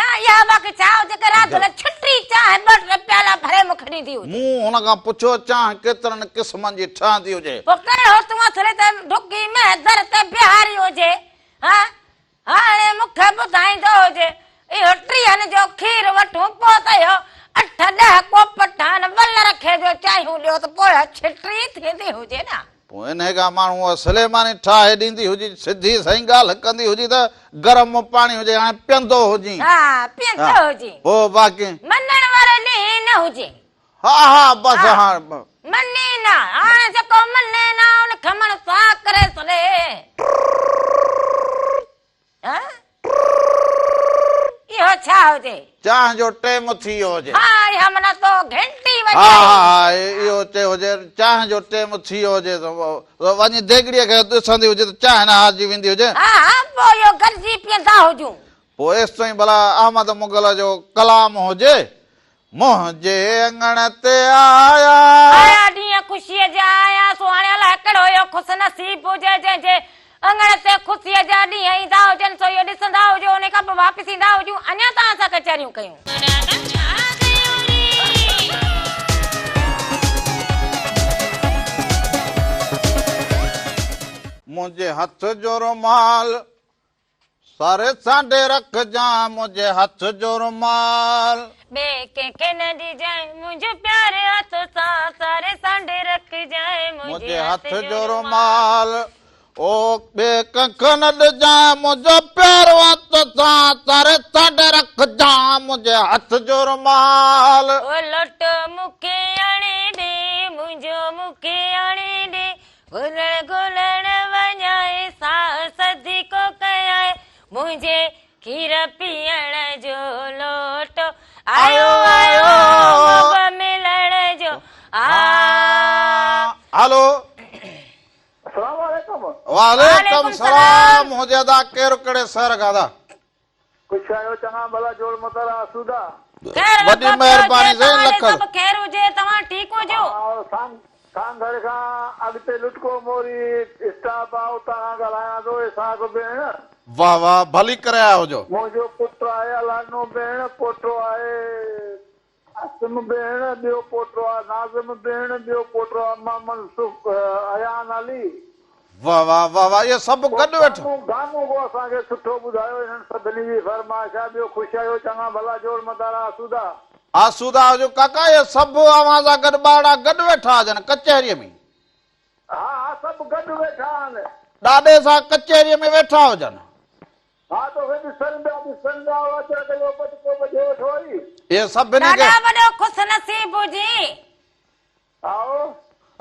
۽ اها باقي ڇا هجي ڪي رات لاء ڇٽي چانهه ٻه ٽي پيالا ڀري مون کي ڏيندي هجي. مون هن کان پڇيو چانهه ڪيترن قسمن جي ٺهندي هجي. پوء ڪهڙو تون اصلي ته ڍڳي مهه در تي بيهاري هجي. ها هاڻي مون کي ٻڌائيندو هجي. اهو ٽيهن جو کير وٺون پوء ته اهو اٺ ڏهه ڪوپ ٺهن، ولر کي جو چانهيون ڏيو ته پوء اها ڇٽي ٿيندي هجي نه. پوء انهيء کان ماڻهو اها سليماني ٺاهي ڏيندي هجي، سڌي سئين ڳالهه ڪندي هجي ته گرم پاڻي هجي، هاڻي پيئندو هجين. ها، پيئندو هجين. پوء باقي. مڃڻ واري ڏينهن نه هجين. ها ها بس هاڻ. مڃي نه، هاڻي جيڪو مڃي نه ان کي مڻ ساهه ڪري ڇڏي. ها؟ اهو ڇا هجي؟ چانهه جو ٽيم ٿي ويو هجي. ها اها معنيٰ تو گهنٽي وڄائي. ها ها ها اهو چيو هجي چانهه جو ٽيم ٿي ويو هجي ته وڃي ديڳڙيء کي ڏسندي هجي ته چانهه نه هارجي ويندي هجي. ها ها پوء اهو گڏجي پيئندا هجون. پوء ايستائين ڀلا احمد مغل جو ڪلام هجي، منهنجي اڱڻ تي آيا. آيا ڏينهن خوشيء جا آيا، سو هاڻي الائي ڪهڙو اهو خوش نصيب هجي جنهن جي اڱڻ تي خوشيء جا ڏينهن ايندا هجن، سو اهو ڏسندا هجو، انهي کان پوء واپس ايندا هجون، اڃا توهان سان ڪچهريون ڪيون. منهنجي هٿ جو رومال ساري سانڍي رکجان منهنجي هٿ جو رومال. ٻئي ڪنهن کي نه ڏجانء منهنجو پيار آ توسان ساري سانڍي رکجانء منهنجي هٿ جو رومال. او ٻئي ڪنهن کي نه ڏجانء منهنجو پيار آ توسان ساري سانڍي رکجان منهنجي هٿ جو رومال. او لوٽو مون کي آڻي ڏي منهنجو مون کي آڻي ڏي گلڻ گلڻ وڃائي ساهه صدقو ڪيائين منهنجي کير پيئڻ جو لوٽو آيو آيو محب ملڻ جو آ. هلو. السلام عليڪم. وعليڪم سلام هجي ادا ڪير ڪهڙي شهر کان ادا. خوش آهيو چڱا ڀلا جوڙ متارا آسودا. خير وڏي لڳو پيو مهرباني هجي سائين توهان ڏي لک. سڀ خير هجي توهان ٺيڪ هجو. آء سانگهڙ کان اڳتي لٽڪو موري اسٽاپ آ اتان کان ڳالهايان ٿو اسحاق ڀيڻ. واه واه ڀلي ڪري آيا هجو. منهنجو پٽ آهي الهڏنو ڀيڻ پوٽو آهي عاصم ڀيڻ ٻيو پوٽو آ ناظم ڀيڻ ٻيو پوٽو آ محمد ايان علي. واه واه واه واه اهي سڀ پوء گڏ ويٺا. گانو گانو ڪو اسان کي سٺو ٻڌايو انهن سڀني جي فرمائش آ ٻيو خوش آهيو چڱا ڀلا جوڙ متارا آسودا. آسودا هجو ڪاڪا اهي سڀ اوهان سان گڏ ٻارڙا گڏ ويٺا هجن ڪچهريء ۾. ها ها سڀ گڏ ويٺا آهن. ڏاڏي سان ڪچهريء ۾ ويٺا هجن. ها توکي ڏسن پيا ڏسن پيا اهو اجرڪ جو پٽڪو ٻڌيو ويٺو آهين. اهي سڀني کي. ڏاڏا وڏو خوش نصيب هجين. آئو.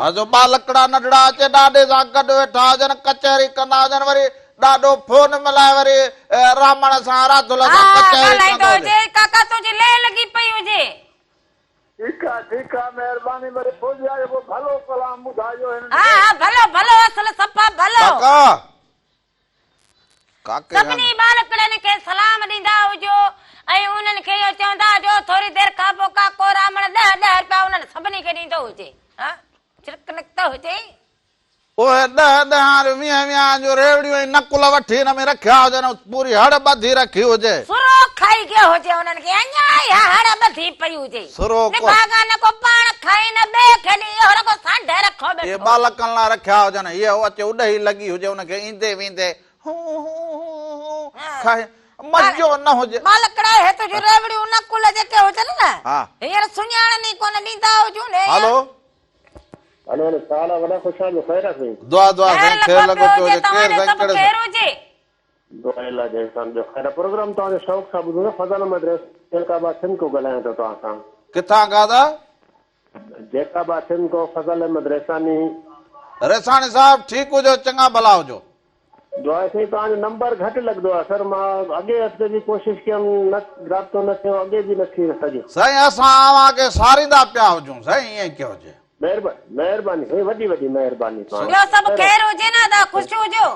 ها جو ٻالڪڙا ننڍڙا اچي ڏاڏي سان گڏ ويٺا هجن ڪچهري ڪندا هجن وري ڏاڏو فون ملائي وري رامڻ سان راڌل ها سان ڪچهري ڳالهائيندو ڪندو هجي. هجي ڪاڪا تنهنجي لئه لڳي پئي هجي. ٺيڪ آ ٺيڪ آ مهرباني وري فوزيا جو ڪو ڀلو ڪلام ٻڌائجو هنن ها کي. ها ڀلو ڀلو اصل صفا ڀلو. ڪاڪا ڪاڪي سڀني ٻالڪڙن کي سلام ڏيندا هجو ۽ انهن کي اهو چوندا هجو ٿوري دير کان پوء ڪاڪو رامڻ ڏهه ڏهه رپيا انهن سڀني کي ڏيندو هجي. ها چرڪ نڪتو هجي. اهي ڏهه ڏهان ريون ويهن ويهان جون ريوڙيون ۽ نقل وٺي ان ۾ رکيا هجن ۽ پوري هڙ ٻڌي رکي هجي. سرو کائي گيو هجي انهن کي اڃا اها هڙ ٻڌي پئي هجي. سرو ڪو. نڀاڳا نه ڪو پاڻ کائي نه ٻئي کي ڏي اهو رڳو سانڍي رکيو اهي ٻيٺو هجي. ٻالڪن لاء رکيا هجن. هيء اچي اڏهي لڳي هجي ان کي ايندي ويندي هون هون هون هون کائي مزو نه هجي. ٻالڪڙا هي تنهنجون ريوڙيون نقل جيڪي هجن نه هينئر سڃاڻن ئي ڪونه ڏيندا هجون نه. هلو. هلو هلو ڇا حال آ وڏا خوش آهيو خير آ سائين. دعا دعا سائين خير خير لڳو لڳو پيو پيو هجي هجي توهان ڪير ڏي سائين سڀ ڪهڙي خير هجي. دعا الله جي احسان ٻيو خير آ پروگرام توهان جو شوق سان ٻڌون ٿا فضل احمد ريس جيڪب آباد سنڌ کان ڳالهايان ٿو توهان سان. ڪٿان کان ادا؟ جيڪب آباد سنڌ کان فضل احمد ريساني. ريساڻي صاحب ٺيڪ هجو چڱا ڀلا هجو. دعا سائين توهان جو نمبر گهٽ لڳندو آ سر مان اڳي هفتي به ڪوشش ڪيم نه رابطو نه ٿيو اڳي به نه ٿي سگهيو. سائين اسان اوهان کي ساريندا پيا هجون سائين ائين ڪيو هجي. مهرباني مهرباني سائين وڏي وڏي مهرباني توهان ٻيو جي سڀ خير هجي نه ادا خوش هجو.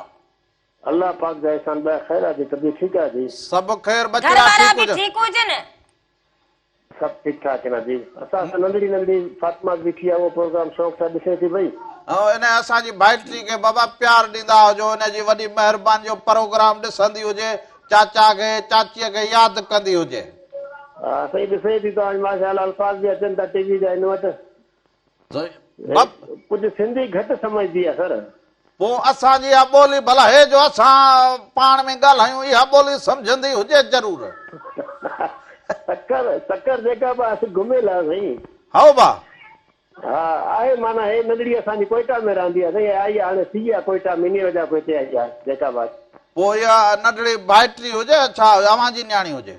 الله پاڪ جا احسان ٻيا خير آ جي طبيعت ٺيڪ آ جي. سڀ خير گهر ٻچڙا وارا ٺيڪ به هجن. ٺيڪ هجن. سڀ ٺيڪ ٺاڪ آهن ادي. اسان سان ننڍڙي ننڍڙي فاطمه به بيٺي آهي اهو پروگرام شوق سان ڏسي ٿي پئي. ان اسان جي ڀائٽي کي بابا پيار ڏيندا هجو ان جي وڏي مهرباني جو پروگرام ڏسندي هجي چاچا کي چاچي کي ياد ڪندي هجي. ها سائين ڏسي ٿي توهان جي ماشاء الله الفاظ به اچن ٿا ٽي وي جا هن وٽ. ڪجهه سنڌي گهٽ سمجهدي آ سر. پوء اسان جي اها ٻولي ڀلا هي جو اسان پاڻ ۾ ڳالهايون اها ٻولي سمجهندي هجي ضرور. سکر سکر جيڪا به آهي گهميل آهي سائين. هائو با. ها آهي معنيٰ هي ننڍڙي اسان جي ڪوئيٽا ۾ رهندي آهي سائين آئي آهي هاڻي سي آهي ڪوئيٽا ۾ انهي وجه کان هتي آئي آهي جيڪب آباد. پوء اها ننڍڙي ڀائٽي هجي يا ڇا اوهان جي نياڻي هجي؟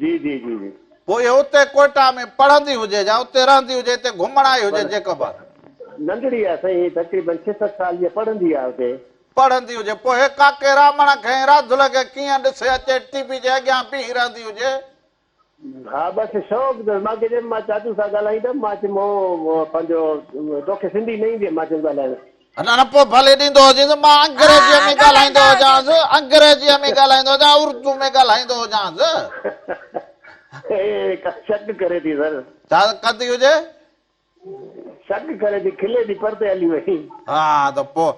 جي جي جي جي. پوء اها اتي ڪوئيٽا ۾ پڙهندي هجي يا اتي رهندي هجي هتي گهمڻ آئي هجي جيڪب آباد. ننڍڙي آهي سائين تقريبن ڇهه ست سال جي پڙهندي آهي اتي. پڙهندي هجي پوء هي ڪاڪي رامڻ کي ۽ راڌل کي ڪيئن ڏسي اچي ٽي وي جي اڳيان بيهي رهندي هجي. ها بس شوق اٿس مان کي چيم مان چاچو سان ڳالهائيندم مان چيم هو پنهنجو توکي سنڌي نه ايندي مان چيم ڳالهائڻ. نه نه پوء ڀلي ڏيندو هجيس مان انگريزيء ۾ ڳالهائيندو هجانس انگريزيء ۾ ڳالهائيندو هجان اردو ۾ ڳالهائيندو هجانس. شڪ ڪري ٿي سر. ڇا ڪندي هجي؟ شڪ ڪري ٿي کلي ٿي پرتي هلي وئي. ها ته پوء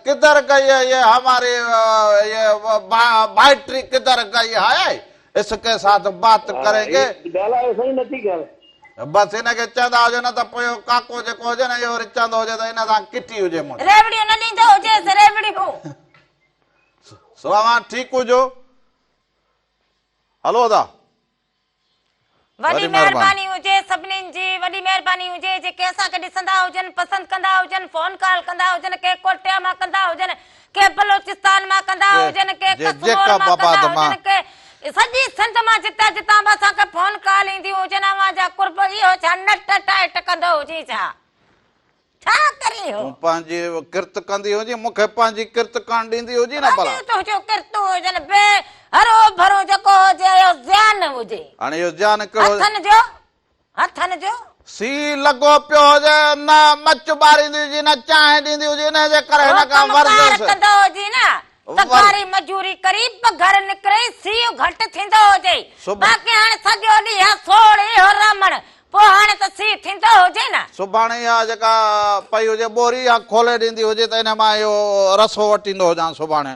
ڪڌر گئي هي يه هماري يه بائٽري ڪڌر گئي هي اس ڪي ساٿ بات ڪرين گي. ڳالهايو سائين نٿي ڪر. بس هن کي چوندا هجو نه ته پوء اهو ڪاڪو جيڪو هجي نه اهو وري چوندو هجي ته ان سان ڪٽي هجي منهنجي. ريوڙيون نه ڏيندو هجيس ريوڙيون. سو اوهان ٺيڪ هجو. هلو ادا. وڏي مهرباني هجي سڀنين جي وڏي مهرباني هجي جيڪي اسان کي ڏسندا هجن پسند ڪندا هجن فون ڪال ڪندا هجن ڪي ڪوئٽيا مان ڪندا هجن ڪي بلوچستان مان ڪندا هجن ڪي ڪسمور مان ڪندا هجن ڪي سڄي سنڌ مان جتان جتان به اسان کي فون ڪال اينديون هجن اوهان جا قرب اهو ڇا نٽ ٽائٽ ڪندو هجي ڇا ڇا ڪرين هو. تون پنهنجي ڪرت ڪندي هجين، مون کي پنهنجي ڪرت ڪرڻ ڏيندي هجين نه ڀلا. وڏيون تنهنجون ڪرتون هجن، بي هرو ڀرو جيڪو هجي اهو زيان هجي. هاڻي اهو زيان ڪهڙو. هٿن جو، هٿن جو. سي لڳو پيو هجي، نه مچ ٻاريندي هجي، نه چانهه ڏيندي هجي، انهيء جي ڪري هن کان ڪم ڪار ورزش. ڪندو هجين نه، تغاري مزوري ڪري پگهر نڪرئي، سيء گهٽ ٿيندو هجئي. باقي هاڻي سڄو ڏينهن اها سوڙ، اهو رامڻ، پوء هاڻي ته سيء ٿيندو هجي نه. سڀاڻي اها جيڪا پئي هجي ٻوري اها کولي ڏيندي هجي ته ان مان اهو رسو وٽيندو هجان سڀاڻي.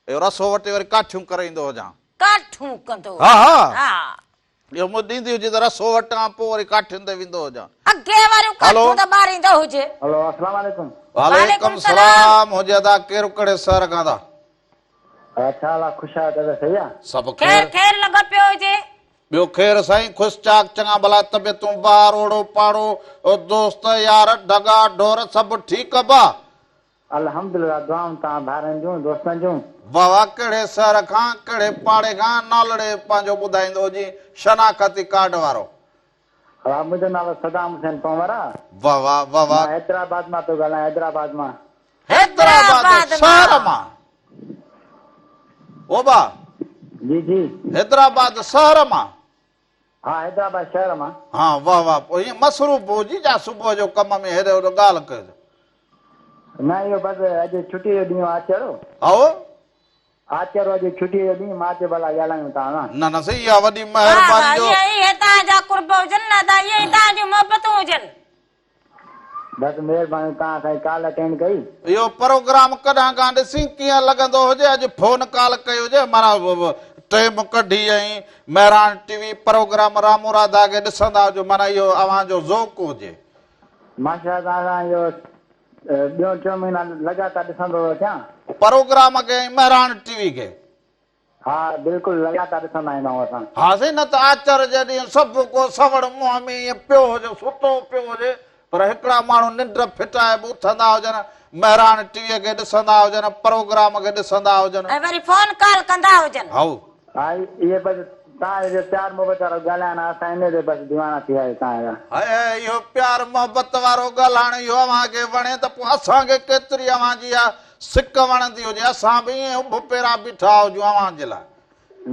اهو رسو وٽي وري ڪاٺيون ڪري ايندو هجان. ڪاٺيون ڪندو ها ها. اهو مون ڏيندي هجي ته رسو وٽان پوء وري ڪاٺين تي ويندو هجان. اگهي واريون ڪاٺيون ته ٻاريندو هجي. هلو اسلام عليڪم. وعليڪم سلام هجي ادا ڪير ڪهڙي شهر کان ٿا. ڇا حال آ خوش آهيو طبيعت صحيح آ. سڀ خير. خير خير لڳو پيو هجي. ٻيو خير سائين خوش چاڪ چڱا ڀلا طبيعتون ٻار اوڙو پاڙو دوست يار ڍڳا ڍور سڀ ٺيڪ ابا. الحمدلله دعائون توهان ڀائرن جون دوستن جون. واه واه ڪهڙي شهر کان ڪهڙي پاڙي کان نالڙي پنهنجو ٻڌائيندو هجين شناختي ڪارڊ وارو. واه منهنجو نالو صدام حسين پنهور آ. واه واه واه واه. مان حيدرآباد مان پيو ڳالهايان حيدرآباد مان. حيدرآباد شهر مان او با. جي جي. حيدرآباد شهر مان. ها حيدرآباد شهر مان. ها واه واه پوء ائين مصروف هجي جا صبح جو ڪم ۾ هيڏي هوڏي ڳالهه ڪجو. نه اهو بس اڄ ڇٽي جو ڏينهن آچر هو. هائو. آچر هو اڄ ڇٽي جو ڏينهن مان چيو ڀلا ڳالهايون توهان سان. نه نه سائين اها وڏي مهرباني جو. واهه واهه اهي توهان جا قرب هجن نه ادا اهي ئي توهان جون محبتون هجن. بس مهرباني توهان سائين ڪال اٽينڊ ڪئي. اهو پروگرام ڪڏهن کان ڏسين ڪيئن لڳندو هجي اڄ فون ڪال ڪئي هجي معنيٰ ٽيم ڪڍي ۽ Mehran T V programme Ramu Radha کي ڏسندا هجو معنيٰ اهو اوهان جو ذوق هجي. ماشاء الله توهان سان اهو ٻيون ٽيون مهينا لڳاتار ڏسندو ٿو اچان. پروگرام کي ۽ مهراڻ ٽي وي کي. ها بلڪل لڳاتار ڏسندا ايندا آهيون اسان. ها سائين نه ته آچر جي ڏينهن سڀ ڪو سوڙ منهن ۾ ائين پيو هجي ستو پيو هجي پر هڪڙا ماڻهو ننڊ ڦٽائي به اٿندا هجن مهراڻ ٽي وي کي ڏسندا هجن پروگرام کي ڏسندا هجن. ۽ وري فون ڪال ڪندا هجن. هائو. ها اهي بس توهان جو پيار محبت وارو ڳالهائڻ آهي اسان انهي تي بس ديوانا ٿي ويا آهيون توهان جا. هاء هاء اهو پيار محبت وارو ڳالهائڻ اهو اوهان کي وڻي ته پوء اسان کي ڪيتري اوهان جي اها سڪ وڻندي هجي اسان به ائين اڀ پيرا بيٺا هجون اوهان جي لاء.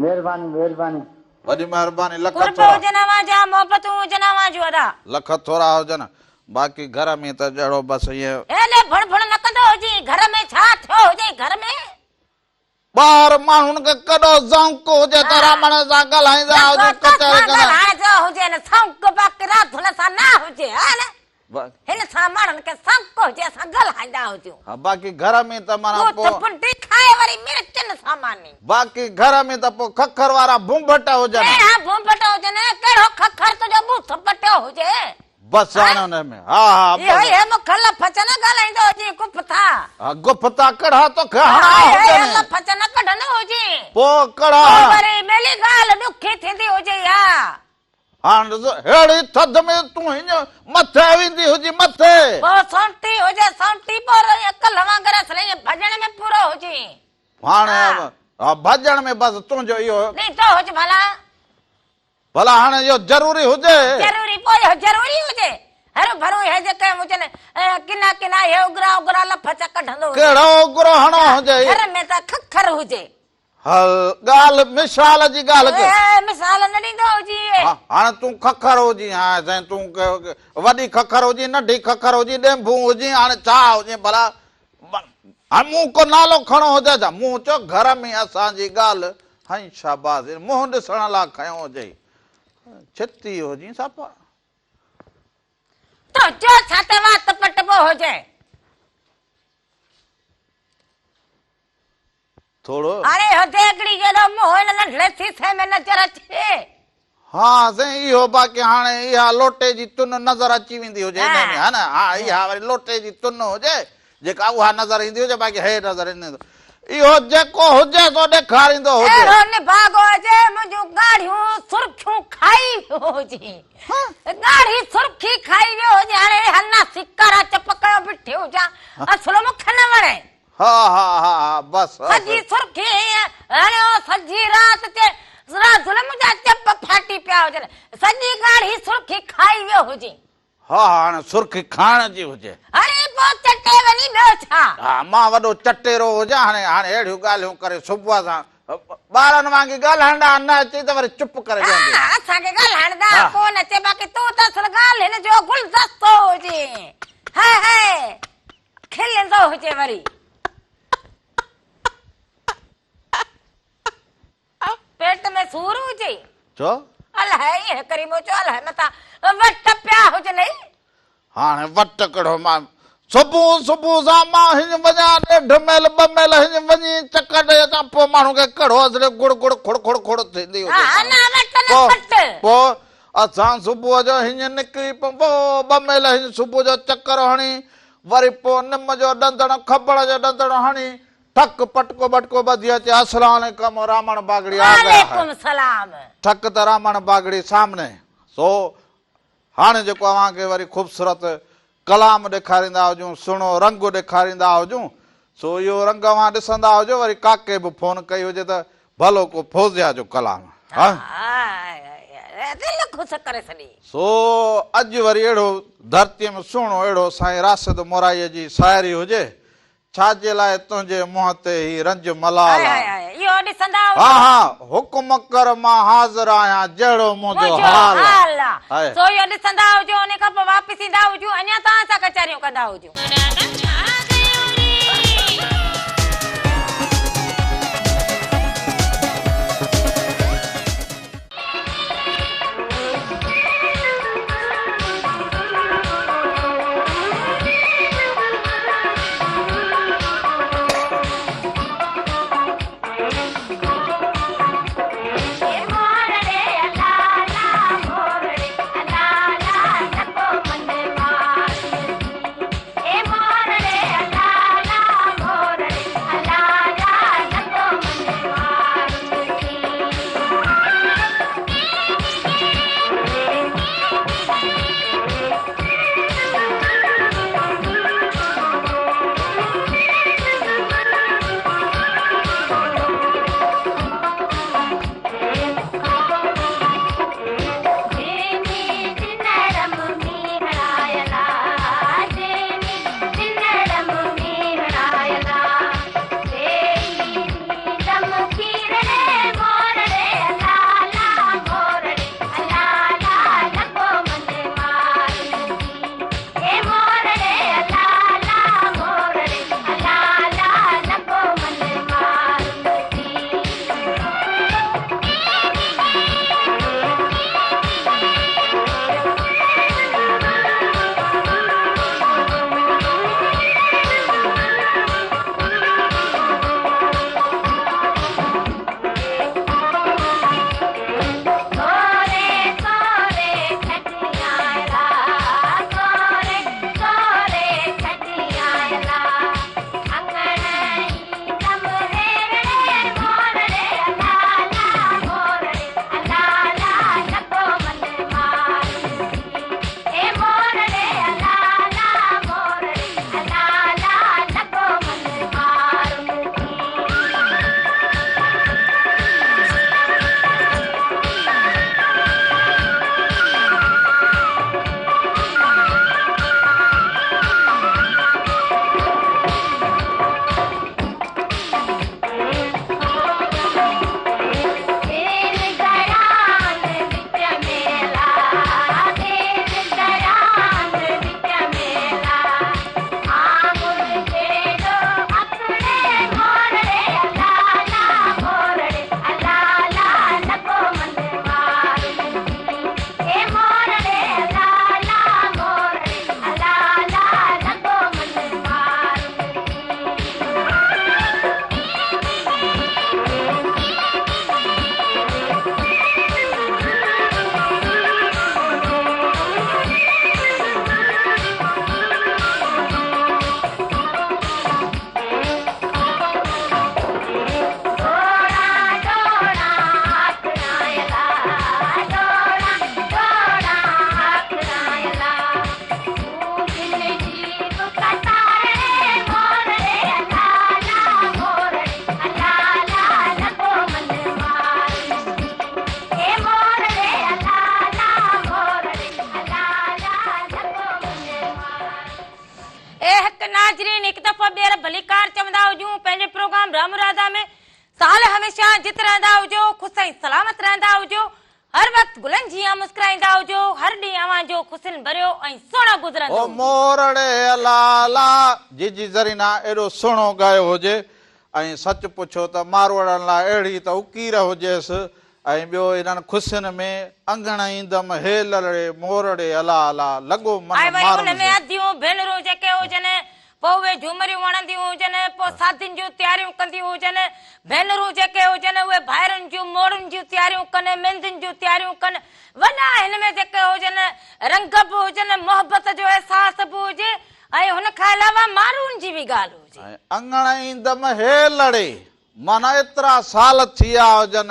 مهرباني مهرباني. وڏي مهرباني لک قرب ٿورا. هجن اوهان جا محبتون هجن اوهان جون ادا. لک ٿورا هجن باقي گهر ۾ ته جهڙو بس ائين. هيڏي ڀڻ ڀڻ نه ڪندو هجين گهر ۾ ڇا ٿيو هجئي گهر ۾. ٻاهر ماڻهن کي ڪڏو ذوق هجي ته رامڻ سان ڳالهائيندا هجون ڪچهري ڪندا. ڳالهائڻ جو هجي نه ذوق باقي راڌل سان نه هجي ها نه هن سان ماڻهن کي ذوق هجي اسان ڳالهائيندا هجون. ها باقي گهر ۾ ته معنيٰ پوء. ٻوٿ ڦنڊي کائي وري مرچن سان ماني. باقي گهر ۾ ته پوء ککر وارا ڀونڀٽ هجن. ڪهڙا ڀونڀٽ هجن ڪهڙو ککر تنهنجو ٻوٿ پٽيو هجي. بس هاڻي ان ۾ ها ها بس. اهو ئي مون کي لفظ نه ڳالهائيندو هجين گفتا. ها گفتا ڪڙها توکي هڻا هجن. لفظ نه ڪڍندو هجين. پوء ڪڙها. پوء وري ملي گاهه. ڳالهه ڏکي ٿيندي هجي ها. هاڻ ڏس ههڙي ٿڌ ۾ تون هيئن مٿي ويندي هجين مٿي. پوء سونٽي هجي سونٽي پوء ڪلهه وانگر اصل ائين ڀڄڻ ۾ پورو هجين. هاڻ ڀڄڻ ۾ بس تنهنجو اهو. ڏيندو هج ڀلا. ڀلا هاڻي اهو ضروري هجي. ضروري پوء اهو ضروري هجي. هرو ڀرو اهي جيڪي هجن ڪنا ڪنا اهي اگرا اگرا لڦ چا ڪڍندو هجي. ڪهڙو اگرو هڻو هجي. گهر ۾ ته ککر هجي. هل ڳالهه مثال جي ڳالهه ڪر. مثال نه ڏيندو هجي. هاڻي تون ککر هجين ها سائين تون وڏي ککر هجين ننڍي ککر هجين ڏينڀون هجين هاڻي ڇا هجين ڀلا. هاڻي مون ڪو نالو کڻو هجي ڇا؟ مون چيو گهر ۾ اسان جي ڳالهه هنئين شاباس منهن ڏسڻ لاء کنيو هجئي. ڇتي هجين صفا. تنهنجو ڇا تي وات پٽبو هجي. ٿورو. هاڻي اهو ديڳڙي جيڏو منهن هن ننڍڙي سيسي ۾ نظر اچي. ها سائين اهو باقي هاڻي اها لوٽي جي تن نظر اچي ويندي هجي انهي ۾ ها نه ها اها وري لوٽي جي تن هجي جيڪا اها نظر ايندي هجي باقي هي نظر نه ايندو اهو جيڪو هجي سو ڏيکاريندو هجي. اهڙو نڀاڳو هجي منهنجون ڳاڙهيون سرخيون کائي ويو هجي ڳاڙهي سرخي کائي ويو هجي هاڻي اها ناسي ڪارا چپ ڪيو بيٺي هجان اصل مون کي نه وڻي. ها ها ها ها بس سڄي سرخي هيئن هڻيو سڄي رات چي رازل منهنجا چپ ڦاٽي پيا هجن سڄي ڳاڙهي سرخي کائي ويو هجين. ها ها هاڻي سرخي کائڻ جي هجي. هڻي پوء چٽي وڃي ٻيو ڇا. ها مان وڏو چٽيرو هجان هاڻي هاڻي اهڙيون ڳالهيون ڪري صبح سان ٻارن وانگي ڳالهائڻ ڏانهن نه اچي ته وري چپ ڪري ويهندي. ها اسان کي ڳالهائڻ ڏانهن ڪونه اچي باقي تون ته اصل ڳالهين جو گلدستو هجين. High high. کلندو هجي وري. پيٽ ۾ سور هجي. ڇو؟ الائي ائين ڪري مون چيو الائي متان وٽ پيا هجنئي. هاڻي وٽ ڪهڙو مان صبح صبح سان مان هينئن وڃان ڏيڍ ميل ٻه ميل هينئن وڃي چڪر ڏئي اچان پوء ماڻهو کي ڪهڙو اصلي گڙ گڙ کڙ کڙ کڙ ٿيندي هجي. ها نه وٽ نه پٽ. پوء اسان صبح جو هينئن نڪري پئون پوء ٻه ميل هينئن صبح جو چڪر هڻي وري پوء نم جو ڏندڻ کٻڙ جو ڏندڻ هڻي ٺڪ پٽڪو ٻٽڪو ٻڌي اچي السلام عليڪم رامڻ باگڙي آ گيا هي. وعليڪم سلام. ٺڪ ته رامڻ باگڙي سامني. سو هاڻي جيڪو اوهان کي وري خوبصورت ڪلام ڏيکاريندا هجون سهڻو رنگ ڏيکاريندا هجون سو اهو رنگ اوهان ڏسندا هجو وري ڪاڪي به فون ڪئي هجي ته ڀلو ڪو فوزيا جو ڪلام ها. دل خوش ڪري ڇڏي. سو اڄ وري اهڙو ڌرتيء ۾ سهڻو اهڙو سائين راشد مورائيء جي شاعري هجي ڇا جي لاء تنهنجي منهن تي هي رنج ملال آ. اهو ڏسندا هجو. ها ها حڪم ڪر مان حاضر آهيان جهڙو منهنجو حال آ. سو اهو ڏسندا هجو ان کان پوء واپس ايندا هجون اڃا توهان سان ڪچهريون ڪندا هجون. پروگرام رام راڌا ۾. سال هميشه جت رهندا هجو، خوش ۽ سلامت رهندا هجو، هر وقت گلن جيان مسڪرائيندا هجو، هر ڏينهن اوهان جو خوشين ڀريو ۽ سهڻو گذرندو او هجي. مورڙي الا الا جيجي زرينا ايڏو سهڻو ڳايو هجي ۽ سچ پڇو ته ماروئڙن لاء اهڙي ته اڪير هجيس ۽ ٻيو انهن خوشين ۾ اڱڻ ايندم هيل ڙي مورڙي الا الا لڳو من ۽ وري مارن ان ۾ سين. اديون ڀينرون جيڪي هجن پوء اهي جهومريون هڻنديون هجن، پوء شادين جون تياريون ڪنديون هجن، ڀينرون جيڪي هجن اهي ڀائرن جون موڙين جون تياريون ڪن، ميندين جون تياريون ڪن، وڏا هن ۾ جيڪي هجن رنگ به هجن، محبت جو احساس به هجي ۽ هن کان علاوه مارون جي به ڳالهه هجي. ۽ اڱڻ ايندم هيل ڙي معنيٰ ايترا سال ٿيا هجن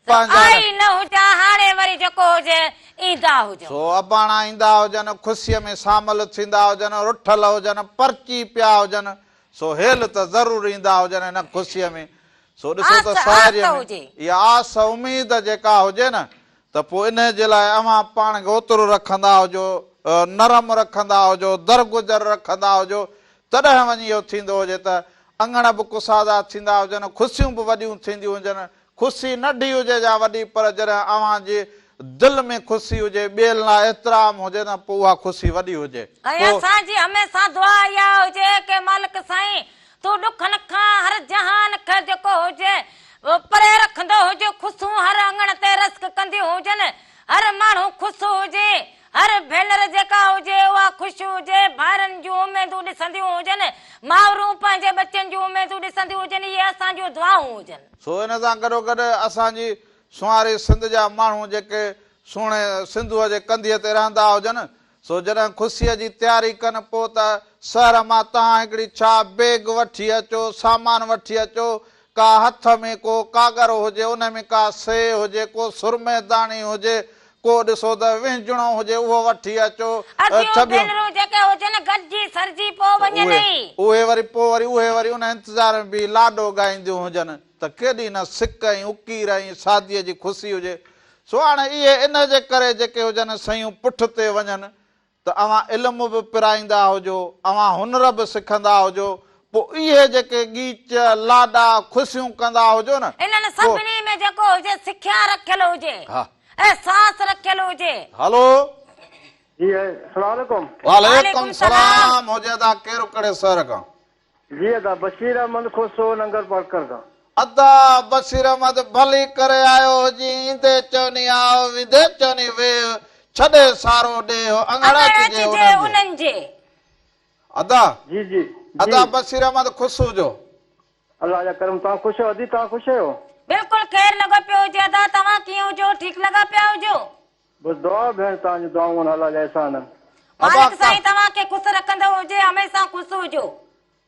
سو پنهنجا آئي نه هجان هاڻي وري جيڪو هجي ايندا هجون. سو اباڻا ايندا هجن، خوشيء ۾ شامل ٿيندا هجن، رٺل هجن، پرچي پيا هجن، سو هيل ته ضرور ايندا هجن هن خوشيء ۾. سو ڏسو ته آس آس شاعريء ۾ هجي. اها آس اميد جيڪا هجي نه ته پوء انهيء جي لاء اوهان پاڻ کي اوترو رکندا هجو، نرم رکندا هجو، درگذر رکندا هجو، تڏهن وڃي اهو ٿيندو هجي ته اڱڻ به ڪشادا ٿيندا هجن، خوشيون به وڏيون ٿينديون هجن، خوشي ننڍي هجي يا وڏي پر جڏهن اوهان جي دل ۾ خوشي هجي، ٻين لاء احترام هجي ته پوء اها خوشي وڏي هجي. ۽ پوء. اسان جي هميشه دعا اها هجي ڪي مالڪ سائين تون ڏکن کان هر جهان کي جيڪو هجي پري رکندو هج، خوشيون هر اڱڻ تي رسڪ ڪنديون هجن، هر ماڻهو خوش هجي، هر ڀينر جيڪا هجي اها خوش هجي، ڀائرن جون اميدون ڏسنديون هجن، مائرون پنهنجي ٻچن جون اميدون ڏسنديون هجن، اهي اسان جون دعائون هجن. سو ان سان گڏوگڏ اسان جي سونهاري سنڌ جا ماڻهو جيڪي سهڻي سنڌوء جي ڪنڌيء تي رهندا هجن، سو جڏهن خوشيء جي تياري ڪن پوء ته شهر مان تهان هڪڙي ڇا بيگ وٺي اچو، سامان وٺي اچو، ڪا هٿ ۾ ڪو ڪاڳر هجي، ان ۾ ڪا سئي هجي، ڪو سرمي داڻي هجي، ڪو ڏسو ته وهنجڻو هجي اهو وٺي اچو، اديون ڇٻيون. ڀينرون جيڪي هجن گڏجي سرجي پوء ته وڃن اهي ئي. اهي وري پوء وري اهي وري ان انتظار ۾ بيهي لاڏو ڳائينديون هجن ته ڪيڏي نه سڪ ۽ اڪير ۽ شاديء جي خوشي هجي. سو هاڻي اهي ان جي ڪري جيڪي هجن سيون پٺ تي وڃن ته اوهان علم به پرائيندا هجو، اوهان هنر به سکندا هجو، پوء اهي جيڪي ڳيچ، لاڏا، خوشيون ڪندا هجو نه، انهن پوء. سڀني ۾ جيڪو هجي سکيا رکيل هجي، ها. احساس رکيل هجي. هلو. جي السلام عليڪم. وعليڪم سلام هجي ادا ڪير ڪهڙي شهر کان. جي ادا بشير احمد کوسو ننگر پارڪر کان. ادا بشير احمد ڀلي ڪري آيو هجين ايندي چوني آء ويندي چوني ويهه ڇڏي سارو ڏيهه اڱڻ اڱڻ اچجي اچجي انهن جي. انهن جي. ادا جي جي ادا جي. بشير احمد خوش هجو. الله جا ڪرم توهان خوش آهيو ادي توهان خوش آهيو. بلڪل خير لڳو پيو هجي ادا توهان ڪيئن هجو ٺيڪ لڳا پيا هجو. بس دعا ڀيڻ توهان جون دعائون آهن الله جا احسان آهن. ابا مالڪ سائين توهان کي خوش رکندو هجي هميشه خوش هجو.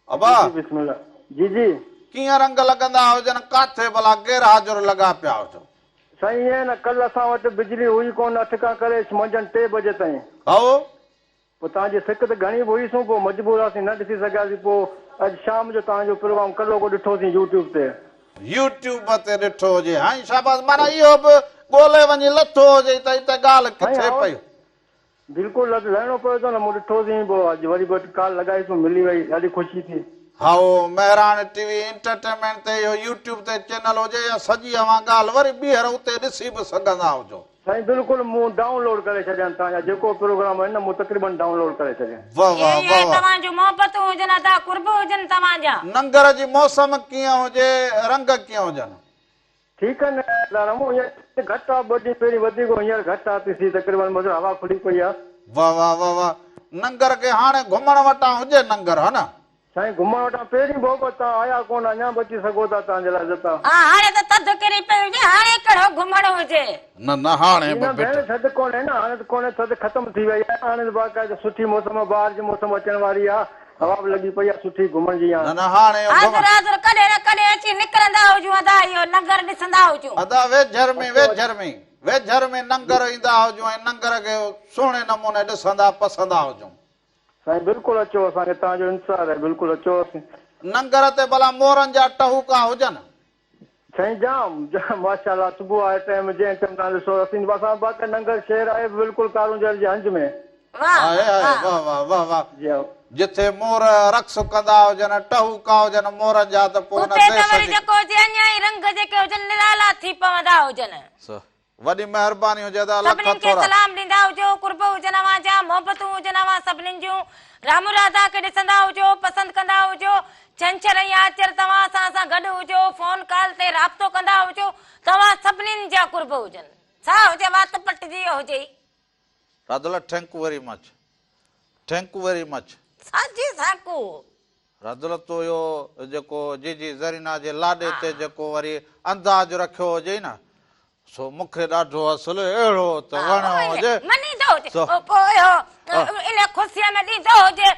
ابا. جي بسم الله جي جي. ڪيئن رنگ لڳندا هجن ڪاٿي ڀلا غير حاضر لڳا پيا هجو. سائين ائين نه ڪلهه اسان وٽ بجلي هئي ڪونه اٺ کان ڪري منجهند 3 بجي تائين. هائو. پوء توهان جي سڪ ته گهڻي به هئي سون پوء مجبور هئاسين نه ڏسي سگهياسين پوء اڄ شام جو توهان جو پروگرام ڪلهوڪو ڏٺوسين يوٽيوب تي. يوٽيوب تي ڏٺو هجي هائين شاباس معنيٰ اهو به ڳولي وڃي لٿو هجي ته اتي ڳالهه سائين ڪٿي هائو پئي. بلڪل اڄ لهڻو پيو ٿو نه مون ڏٺوسين پوء اڄ وري به ڪال لڳائي سون ملي وئي ڏاڍي خوشي ٿي. هائو مهراڻ ٽي وي انٽرٽينمينٽ تي اهو يوٽيوب تي چينل هجي يا سڄي اوهان ڳالهه وري ٻيهر اتي ڏسي به سگهندا هجو. سائين بلڪل مون ڊائون لوڊ ڪري ڇڏيا آهن توهان جا جيڪو پروگرام آهن نه مون تقريبن ڊائون لوڊ ڪري ڇڏيا آهن. واه واه اهي واه واه. توهان جون محبتون هجن ادا قرب هجن توهان جا. ننگر جي موسم ڪيئن هجي رنگ ڪيئن هجن. ٺيڪ آهي نه رمون هينئر گهٽ آ ٻه ڏينهن پهرين وڌيڪ هو هينئر گهٽ آ تسي تقريبن مطلب هوا کلي پئي آ. واه واه واه واه ننگر کي هاڻي گهمڻ وٽان هجي ننگر ها نه. سائين گهمڻ وٽان پهرين ڀوڳ تان آيا ڪونه اڃان به اچي سگهو ٿا تان جي لاء عزت آ. ها هاڻي ته ٿڌ ڪري پئي هجي هاڻي ڪهڙو گهمڻ هجي. نه نه هاڻي به نه ڀيڻ بيٺ. ٿڌ ڪونهي نه هاڻي ته ڪونهي ٿڌ ختم ٿي وئي آ هاڻي ته باقاعده سٺي موسم آ بهار جي موسم اچڻ واري آ هوا به لڳي پئي آ سٺي گهمڻ جي نه نه هاڻي حاضر گهمڻ. حاضر ڪڏهن نه ڪڏهن اچي نڪرندا هجون ادا اهو ننگر ڏسندا هجون. ادا ويجهر ۾ اچو اچو. ويجهر ۾ ويجهر ۾ ننگر ايندا هجون ۽ ننگر کي سهڻي نموني ڏسندا پسندا هجون. سائين بلڪل اچو اسان کي توهان جو انتظار آهي بلڪل اچو اسين. ننگر تي ڀلا مورن جا ٽهوڪا هجن. سائين جام جام ماشاءالله صبح آهي ٽيم جنهن ٽيم توهان ڏسو اسين اسان باقي ننگر شهر آهي بلڪل ڪارونجهر جي هنج ۾. واه آهي آهي واه. واه واه واه واه. جي ها. جٿي مور رقص ڪندا هجن، ٽهوڪا هجن مورن جا ته پوء ان اتي ته ديس وري جي. جيڪو هجي اڃا ئي رنگ جيڪي هجن نرالا ٿي پوندا هجن. وڏي مهرباني هجي ادا لک سڀنين کي ٿورا. سلام ڏيندا هجو، قرب هجن اوهان جا، محبتون هجن اوهان سڀنين جون. رامو راڌا کي ڏسندا هجو، پسند ڪندا هجو. ڇنڇر ۽ آچر توهان اسان سان گڏ هجو، فون ڪال تي رابطو ڪندا هجو. توهان سڀنين جا قرب هجن. ڇا هجي وات پٽجي ويو هجئي. راڌل thank you very much thank you very much. ساجي Sako. راڌل تو اهو جيڪو جيجي زرينا جي لاڏي تي جيڪو وري انداز رکيو هجئي نه سو مون کي ڏاڍو اصل اهڙو ته وڻيو هجي. مڃيندو هجي پوء اهو ان خوشيء ۾ ڏيندو هجي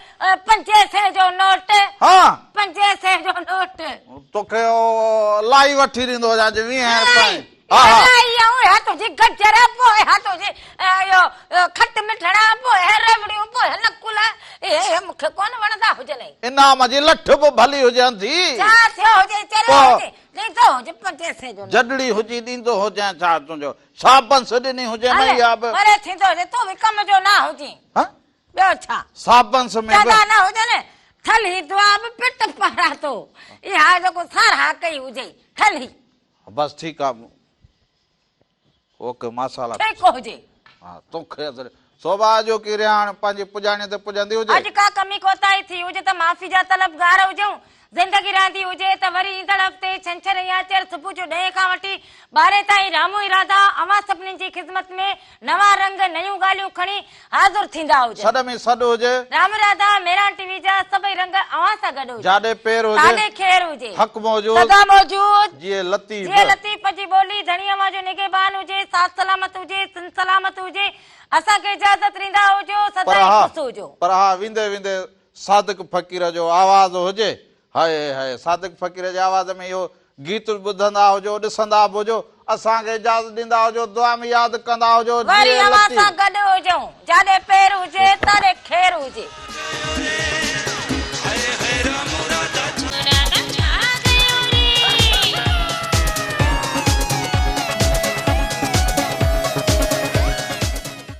پنجين سين جو نوٽ. ها. پنجين سين جو نوٽ. توکي اهو لائي وٺي ڏيندو هجان جي ويهين رپين. ها ها. لائي ۽ اها تنهنجي گجر پوء اها تنهنجي اهو کٽ مٺڙا پوء اهي ريوڙيون پوء اهي نڪل اهي مون کي ڪونه وڻندا هجن. انعام جي لٺ به ڀلي هجي انڌي. ڇا ٿيو هجي چريو هجي ڏيندو هجي پنجين سين جو نوٽ. جڏڙي هجي ڏيندو هجين ڇا تنهنجو شابنس ڏني هجي نه اها به. پري ٿيندو هجي تون به ڪم جو نه هجين. ها. ٻيو ڇا. شابنس ۾ به. چندا نه هجن ٺلهي دعا به پٽ پاراتو اها جيڪو ساراهه ڪئي هجئي ٺلهي. بس ٺيڪ آ اوڪي ماشاءالله. ٺيڪ هجي. ها توکي اصل صوبا جو ڪي رهاڻ پنهنجي پڄاڻي تي پڄندي هجي. اڄ ڪا ڪمي ڪوتاهي ٿي هجي ته معافي جا طلبگار هجون. زندگي رهندي هجي ته وري ايندڙ هفتي ڇنڇر ۽ آچر صبح جو ڏهين کان وٺي ٻارهين تائين رامو ۽ راڌا اوهان سڀني جي خدمت ۾ نوان رنگ نيون ڳالهيون کڻي حاضر ٿيندا هجن. سڏ ۾ سڏ هجي. رام راڌا مهراڻ ٽي وي جا سڀئي رنگ اوهان سان گڏ هجن. جاڏي پير هجي. تاڏي خير هجي. حق موجود. سدا موجود. جيئي لطيف. جيئي لطيف جي ٻولي ڌڻي اوهان جو نگهبان هجي، ساٿ سلامت هجي، سنڌ سلامت هجي. اسان کي اجازت ڏيندا هجو، سدائين خوش هجو. پر ها ويندي ويندي صادق فقير جو آواز هجي. هاء هاء صادق فقير جي آواز ۾ اهو گيت ٻڌندا هجو ڏسندا به هجو اسان کي اجازت ڏيندا هجو دعا ۾ ياد ڪندا هجو وري جيئي اوهان لطيف. سان گڏ هجون جاڏي پير هجي تاڏي خير هجي.